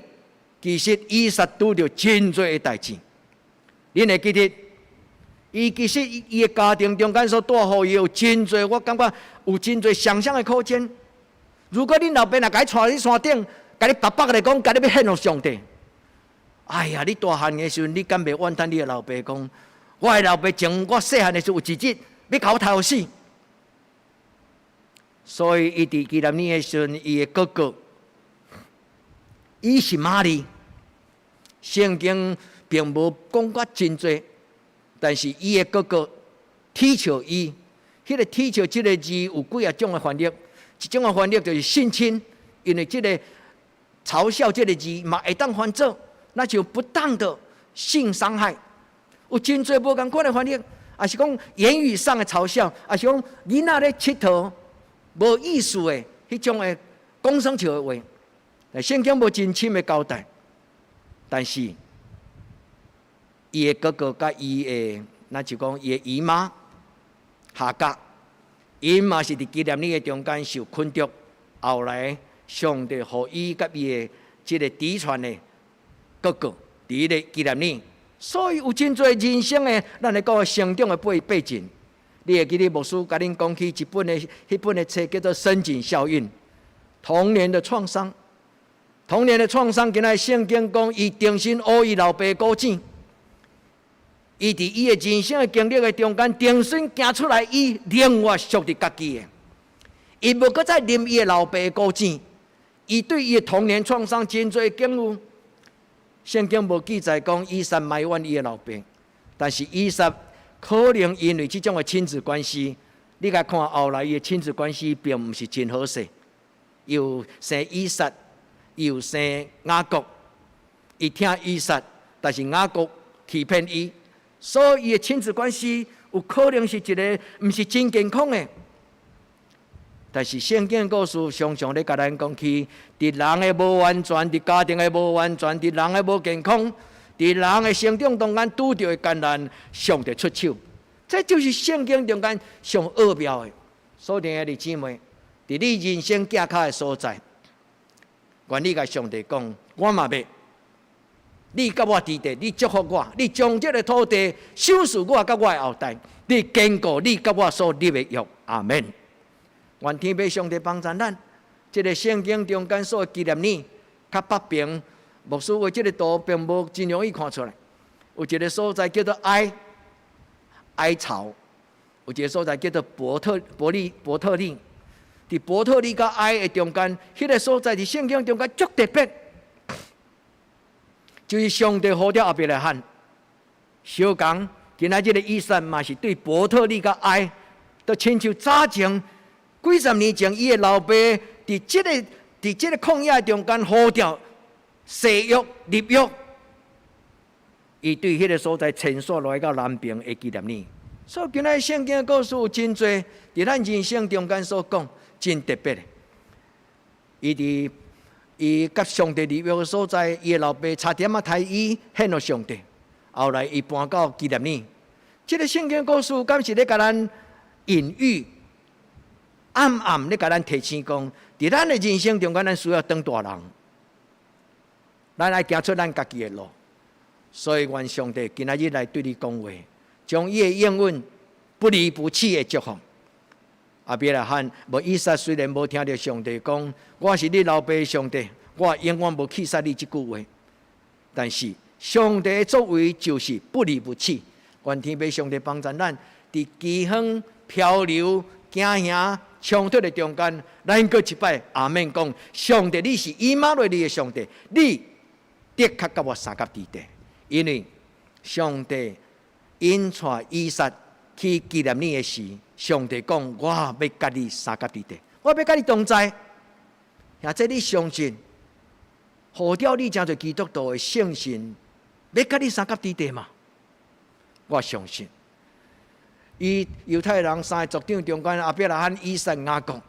其實以撒拄著真濟的代誌。恁會記得，伊其實伊的家庭中間所帶予伊有真濟，我感覺有真濟想象的空間。如果恁老爸若共你帶去山頂，共你白白來講，共你欲獻予上帝。哎呀，你大漢的時陣，你敢袂怨嘆你的老爸講？我的老爸從我細漢的時陣，有一日欲共我刣予死。所以伊佇紀念你的時陣，伊的哥哥，以實瑪利，聖經並無講甲真濟，但是伊的哥哥恥笑伊，彼個恥笑這个字有幾仔種的翻譯，一種的翻譯就是性侵，因為這个嘲笑這个字嘛會當翻做，那就不當的性傷害，有真濟無仝款的翻譯，抑是講言語上的嘲笑，抑是講囡仔咧𨑨迌無意思的彼種的講耍笑的話，聖經無真深的交代，但是伊的哥哥佮伊的，那就講伊的姨媽夏甲，𪜶嘛是佇紀念日的中間受捆束，後來上帝予伊佮伊的這个嫡傳的哥哥佇彼个紀念日，所以有真濟人生的，咱來講成長的背景。你會記得牧師共恁講起一本的彼本的冊叫做《深井效應》，童年的創傷，童年的創傷，今仔聖經講，伊重新挖伊老爸古井，伊佇伊的人生的經歷的中間，重新行出來，伊寧願屬佇家己的，伊無閣再啉伊的老爸古井，伊對伊的童年創傷真濟境遇。聖經無記載講以撒埋怨伊的老爸，但是以撒可能因為這種的親子關係，你共看後來伊的親子關係並毋是真好勢，又生以撒，又生雅各，伊疼以撒，但是雅各欺騙伊，所以伊的親子關係有可能是一个毋是真健康的。但是聖經故事常常咧共咱講起，佇人的無完全，佇家庭的無完全，佇人的無健康，佇人的成長中間拄著的艱難，上帝出手，這就是聖經中間上奧妙的。所以，兄弟姊妹，佇你人生行跤的所在，願你共上帝講，我嘛欲，你佮我佇咧，你祝福我，你將這个土地賞賜我佮我的後代，你堅固你佮我所立的約。阿門。願天父上帝幫助咱，這个聖經中間所紀念你，較北爿牧師畫這个圖並無真容易看出來。有一个所在叫做埃埃巢，有一个所在叫做伯特伯利伯特利。佇伯特利佮埃的中間，彼个所在佇聖經中間足特別，就是上帝呼召亞伯拉罕。相仝，今仔這个以撒嘛是對伯特利佮埃，都親像早前幾十年前，伊的老爸佇這个曠野中間呼召誓約立約，伊對彼个所在遷徙來到南爿的紀念日。所以今仔聖經的故事有真濟，佇咱人生中間所講真特別的。伊佇伊佮上帝立約的所在，伊的老爸差點仔刣伊獻予上帝。後來伊搬到紀念日。這个聖經故事敢是咧共咱隱喻？暗暗咧共咱提醒講，佇咱的人生中間，咱需要當大人，咱愛行出咱家己的路。所以，願上帝今仔日來對你講話，將伊的應允不離不棄的祝福。亞伯拉罕無以撒雖然無聽著上帝講，我是你老爸上帝，我永遠無棄殺你這句話。但是上帝的作為就是不離不棄。願天父上帝幫助咱，佇饑荒、漂流、驚嚇、衝突的中間，咱閣一擺阿們講：上帝，你是以馬內利的上帝，你的確佮我相佮佇咧。因為上帝引帶以撒去紀念日的時，上帝講：我欲佮你相佮佇咧，我欲佮你同在。或者你相信，呼召你成做基督徒的聖神，欲佮你相佮佇咧嗎？我相信。伊猶太人三个族長中間，亞伯拉罕、以撒、雅各。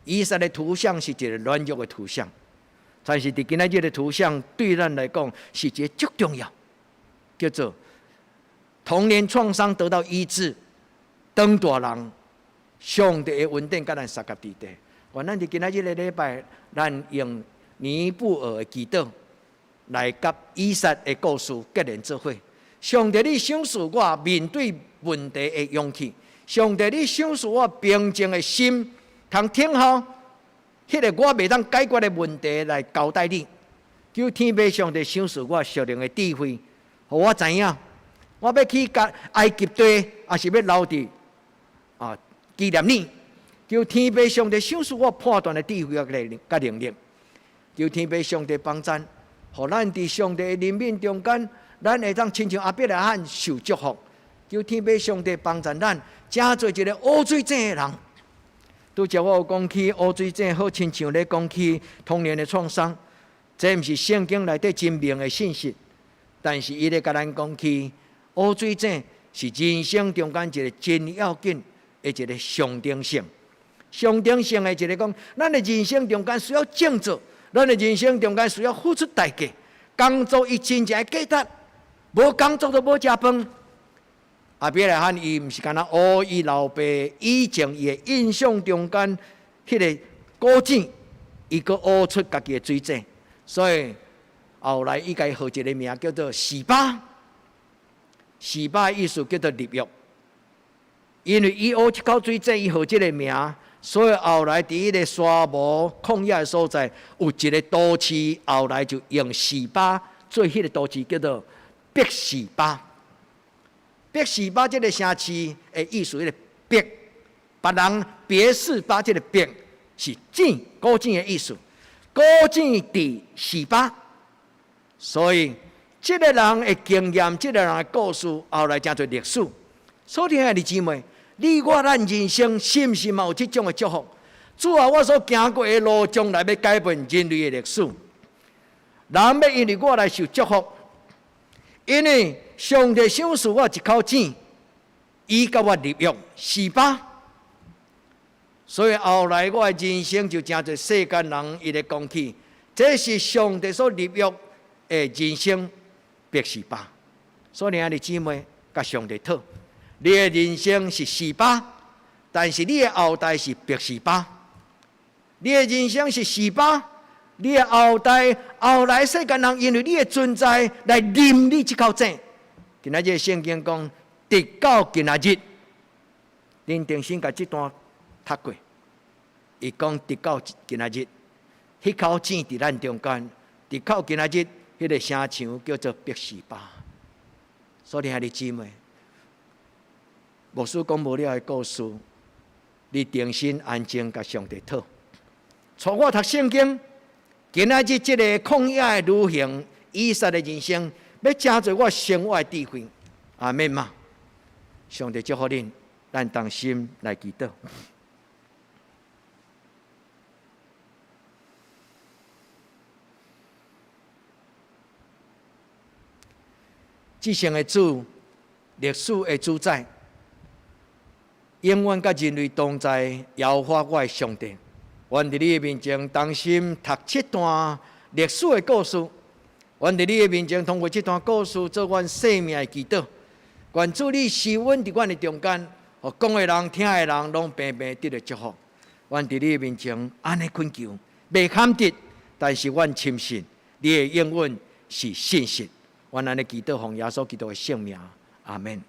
以撒的圖像是一个軟弱的圖像，但是佇今仔日的圖像對咱來講是一个足重要，叫做童年創傷得到醫治，當大人，上帝的恩典佮咱相佮佇咧。願咱佇今仔日的禮拜，咱用尼布爾的祈禱來佮以撒的故事結連做伙。上帝，你賞賜我面對問題的勇氣；上帝，你賞賜我平靜的心，通聽候彼个我袂當解決的問題來交代你。求天父上帝賞賜我屬靈的智慧，予我知影，我欲去共埃及地，抑是欲留佇啊紀念你。求天父上帝賞賜我判斷的智慧佮能力。求天父上帝幫贊，予咱佇上帝的憐憫中間，咱會當親像亞伯拉罕受祝福。求天父上帝幫贊咱，成做一个挖水井的人。拄才我有講起挖水井，好親像咧講起童年的創傷，這毋是聖經內底真明的信息，但是伊咧共咱講起挖水井是人生中間一个真要緊的一个象徵性，象徵性的一个講，咱的人生中間需要振作，咱的人生中間需要付出代價，工作伊真正的價值，無工作就無食飯。亞伯拉罕伊毋是干焦挖伊老爸以前伊的印象中間彼个古井，伊閣挖出家己的水井，所以後來伊共伊號一个名叫做示巴。示巴的意思叫做立約，因為伊挖一口水井，伊號這個名，所以後來佇彼个沙漠曠野的所在，有一个都市，後來就用示巴做彼个都市，叫做別是巴。別是巴這个城市的意思，彼个別，別人別是巴這个別是井，古井的意思，古井佇示巴，所以這个人的經驗，這个人的故事，後來成做歷史。所以兄弟姊妹，你我咱人生是毋是嘛有這種的祝福？主啊，我所行過的路，將來欲改變人類的歷史。人欲因為我來受祝福，因為上帝賞賜我一口井，伊佮我立約示巴，所以後來我的人生就成做世間人伊咧講起，這是上帝所立約的人生別示巴。所以兄弟姊妹，共上帝討，你的人生是示巴，但是你的後代是別示巴。你的人生是示巴，你的後代後來世間人因為你的存在來啉你這口井。今仔日聖經講，直到今仔日，恁定心共這段讀過。伊講直到今仔日，彼口井佇咱中間，直到今仔日，彼个城牆叫做別是巴。所以兄弟姊妹，牧師講無了的故事，你定心安靜，共上帝討。帶我讀聖經，今仔日這個曠野的旅行，以撒的人生，欲成做我生活的智慧，阿們嗎？上帝祝福恁，咱同心來祈禱。至聖的主，歷史的主宰，永遠佮人類同在，耶和華我的上帝，阮佇你的面前同心讀這段歷史的故事。阮佇你的面前通過這段故事做阮生命的祈禱。願主你施恩佇阮的中間，予講的人、聽的人攏平平得著祝福。阮佇你的面前按呢懇求，袂堪得，但是阮深信你的應允是信實。阮按呢祈禱，奉耶穌基督的聖名，阿們。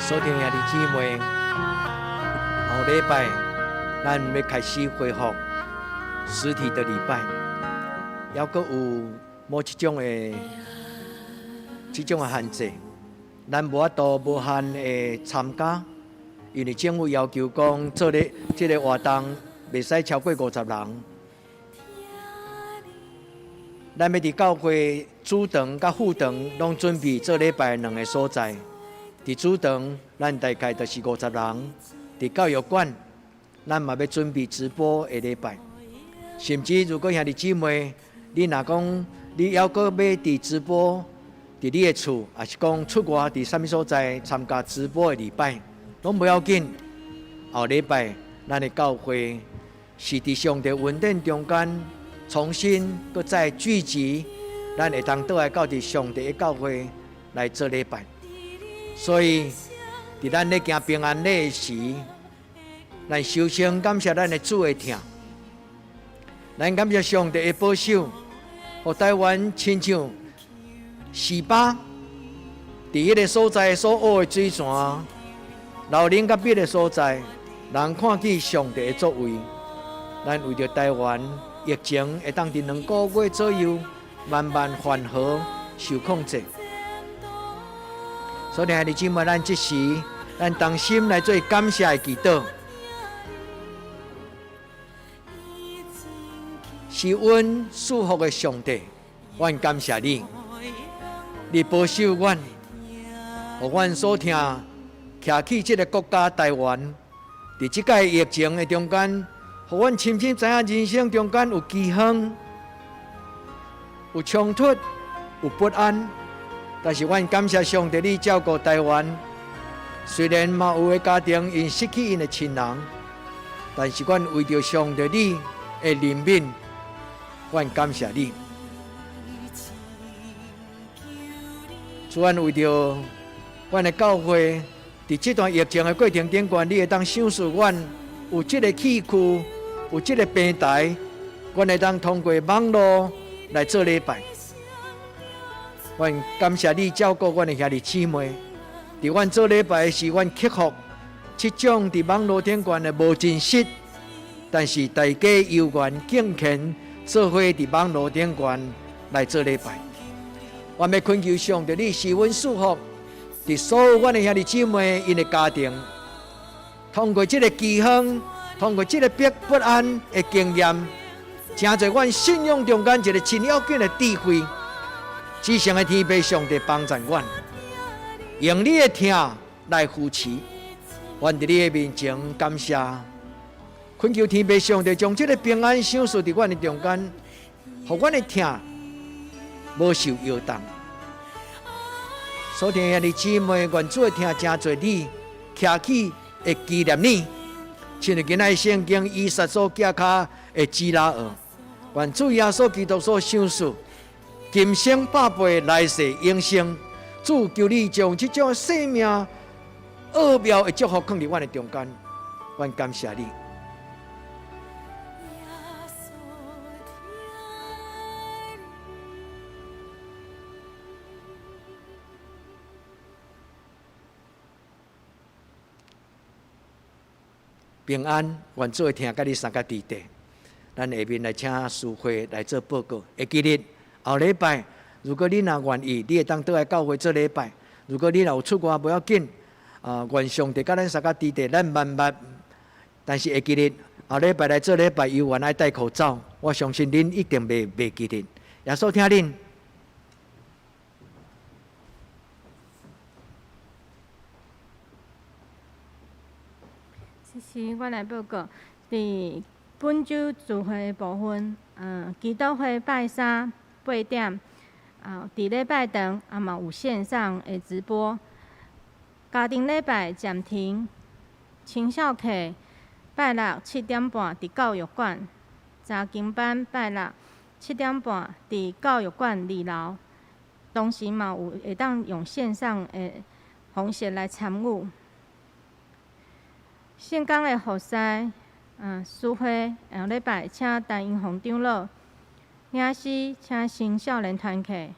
所聽兄弟姊妹，後禮拜咱欲開始恢復實體的禮拜，猶閣有某一種的這種的限制，咱無法度無限的參加，因為政府要求講做咧這个活動袂使超過50人。咱欲佇教會主堂佮副堂攏準備做禮拜兩个所在。佇主堂，咱大概就是50人；佇教育館，咱嘛欲準備直播的禮拜。甚至如果兄弟姊妹，你若講你猶閣欲佇直播，佇你的厝，抑是講出外佇啥物所在參加直播的禮拜，攏無要緊。後禮拜，咱的教會是佇上帝恩典中間重新閣再聚集，咱會當倒來到佇上帝的教會來做禮拜。所以，佇咱咧行平安禮時，咱首先感謝咱的主的疼，咱感謝上帝的保守，予台灣親像示巴佇彼个所在所挖的水泉，流奶佮蜜的所在，人看見上帝的作為。咱為著台灣疫情會當佇2個月左右慢慢緩和受控制。所以，兄弟姊妹，咱這時，咱同心來做感謝的祈禱。是阮賜福的上帝，阮感謝你，你保守阮，予阮所疼徛起這个國家台灣，佇這擺疫情的中間，予阮深深知影人生中間有饑荒、有衝突、有不安。但是，阮感謝上帝，你照顧台灣。雖然嘛有的家庭𪜶失去𪜶的親人，但是阮為著上帝你的憐憫，阮感謝你。主，阮為著阮的教會，佇這段疫情的過程頂懸，你會當賞賜阮有這个器具，有這个平台，阮會當通過網路來做禮拜。阮感謝你照顧阮的兄弟姊妹，佇阮做禮拜時，阮克服這種佇網路頂懸的無真實，但是大家猶原敬虔做伙佇網路頂懸來做禮拜。阮欲懇求上帝，你賜阮賜福，佇所有阮的兄弟姊妹𪜶的家庭，通過這个饑荒，通過這个不安的經驗，成做阮信仰中間一个真要緊的智慧。至聖的天父上帝幫助阮，用你的疼來扶持，阮佇你的面前感謝，懇求天父上帝將這个平安賞賜佇阮的中間，予阮的疼無受搖動。所疼兄弟姊妹，願主的疼成做你徛起的紀念你，親像今仔聖經以撒所寄跤的支拉耳，願主耶穌基督所賞賜。今生百倍，來世永生。主求你將這種生命奧妙的祝福放佇阮的中間，阮感謝你。平安，願主的疼佮你相佮佇咧。咱下面來請淑慧來做報告。會記得後禮拜，如果你若願意，你會當倒來教會做禮拜。如果你若有出外，無要緊。啊，願上帝佮咱相佮佇咧，咱慢慢。但是會記得後禮拜來做禮拜，猶原愛戴口罩。我相信恁一定袂袂記得。耶穌疼恁。這是我來報告，佇本週聚會的部分，祈禱會拜三8點，啊，佇禮拜堂也嘛有線上的直播。家庭禮拜暫停，青少課拜六7點半佇教育館，查經班拜六7點半佇教育館二樓，同時嘛有會當用線上的方式來參與。聖工的服侍，司會下禮拜請陳英宏長老，領詩請新少年團契，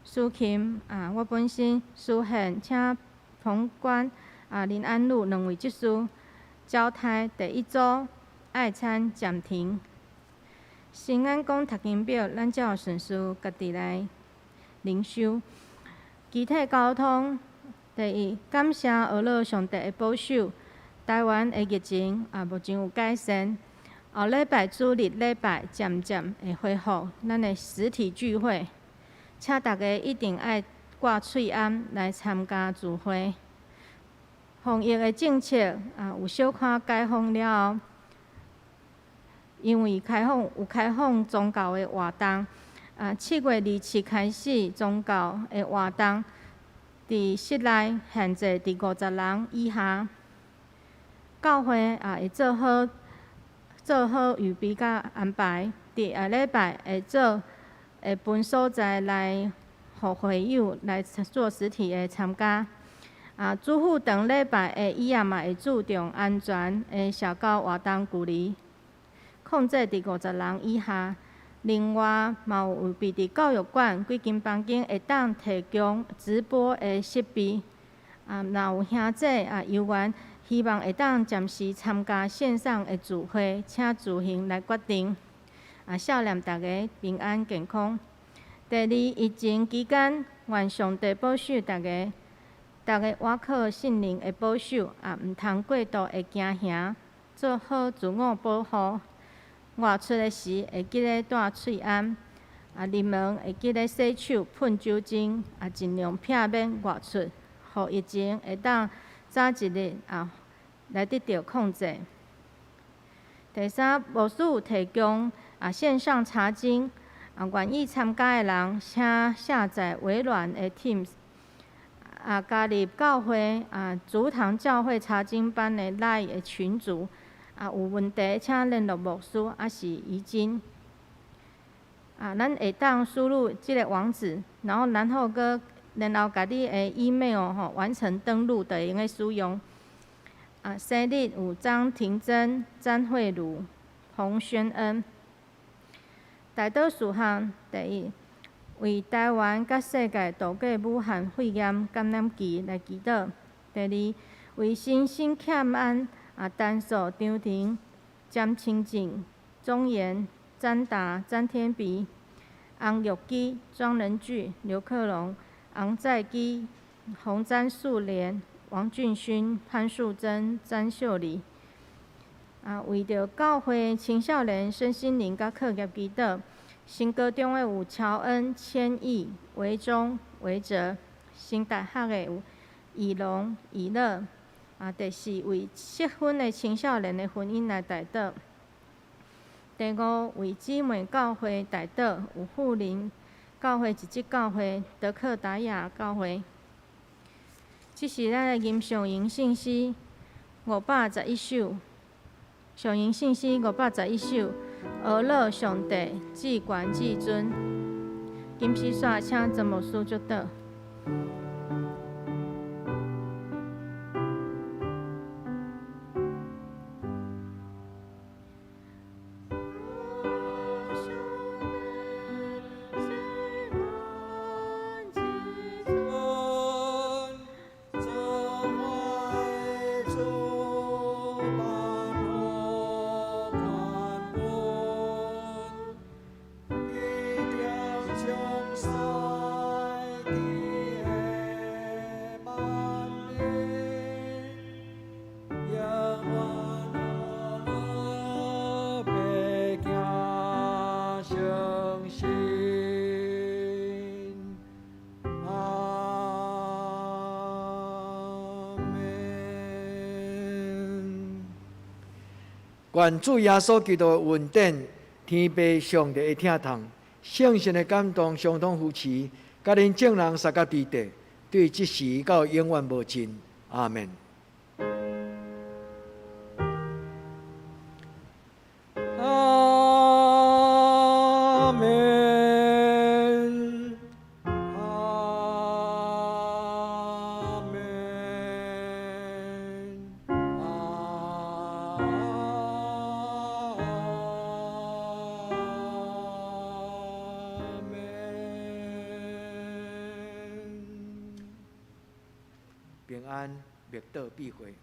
司琴啊，我本身司獻請彭官啊，林安路两位执事交代第一组爱餐暂停。新安讲读经表，咱照顺序家己来灵修。肢体沟通，第一，感谢阿乐上帝的保守，台湾的疫情啊目前有改善。后礼拜主日礼拜渐渐会恢复咱的实体聚会，请大家一定爱挂喙罨来参加聚会。防疫的政策啊有小可解封了后，因为开放有开放宗教的活动，啊，7月27开始宗教的活动，伫室内限制伫50人以下。教会也会做好预备佮安排，伫下礼拜会做会分所在来，予会友来做实体的参加。啊，主副堂礼拜的椅仔嘛会注重安全的社交活动距离，控制伫50人以下。另外，嘛有预备伫教育馆几间房间会当提供直播的设备。啊，若有兄姊啊有缘，希望会当暂时参加线上的聚会，请自行来决定。啊，少年大家平安健康。第二，疫情期间，愿上帝保守大家，大家倚靠圣灵的保守，也毋通过度的惊吓，做好自我保护。外出的时会记得戴喙罨，啊，入门会记得洗手、喷酒精，啊，尽量避免外出，予疫情会当早一日啊来得到控制。第三，牧师有提供啊线上查经，啊，愿意参加的人，请下载微软的 Teams，啊，加入教会啊竹堂教会查经班的 LINE 的群组，啊，有问题请联络牧师，抑是怡珍。啊，咱会当输入这个网址，然后阁然后共你的 email 吼完成登录，就会用得使用。啊，生日有张廷珍、詹慧茹、彭宣恩。代祷事项：第一，为台湾佮世界度过武汉肺炎感染期来祈祷；第二，为身心欠安啊，陈素、张婷、詹清静、钟妍、詹达、詹天鼻、洪玉基、庄仁巨、刘克龙、洪在基、洪詹素莲、王俊勋、潘素贞、詹秀丽。啊，为著教会青少年身心灵佮课业祈祷。新高中的有乔恩、千亿、维中、维哲；新大学的有以龙、以乐。啊，第四，为适婚的青少年的婚姻来代祷。第五，为姊妹教会代祷，有富林教会、一级教会、德克达雅教会。这是咱的吟诵吟圣诗511首，上吟圣诗511首，阿乐上帝至悬至尊。金丝线，请曾牧师祝祷。愿主耶稣基督的恩典、天父上帝的疼痛、圣神的感动、相通扶持，佮恁众人相佮伫地，对这时到永远无尽。阿门。阿门。阿门。阿门。平安。默禱必會。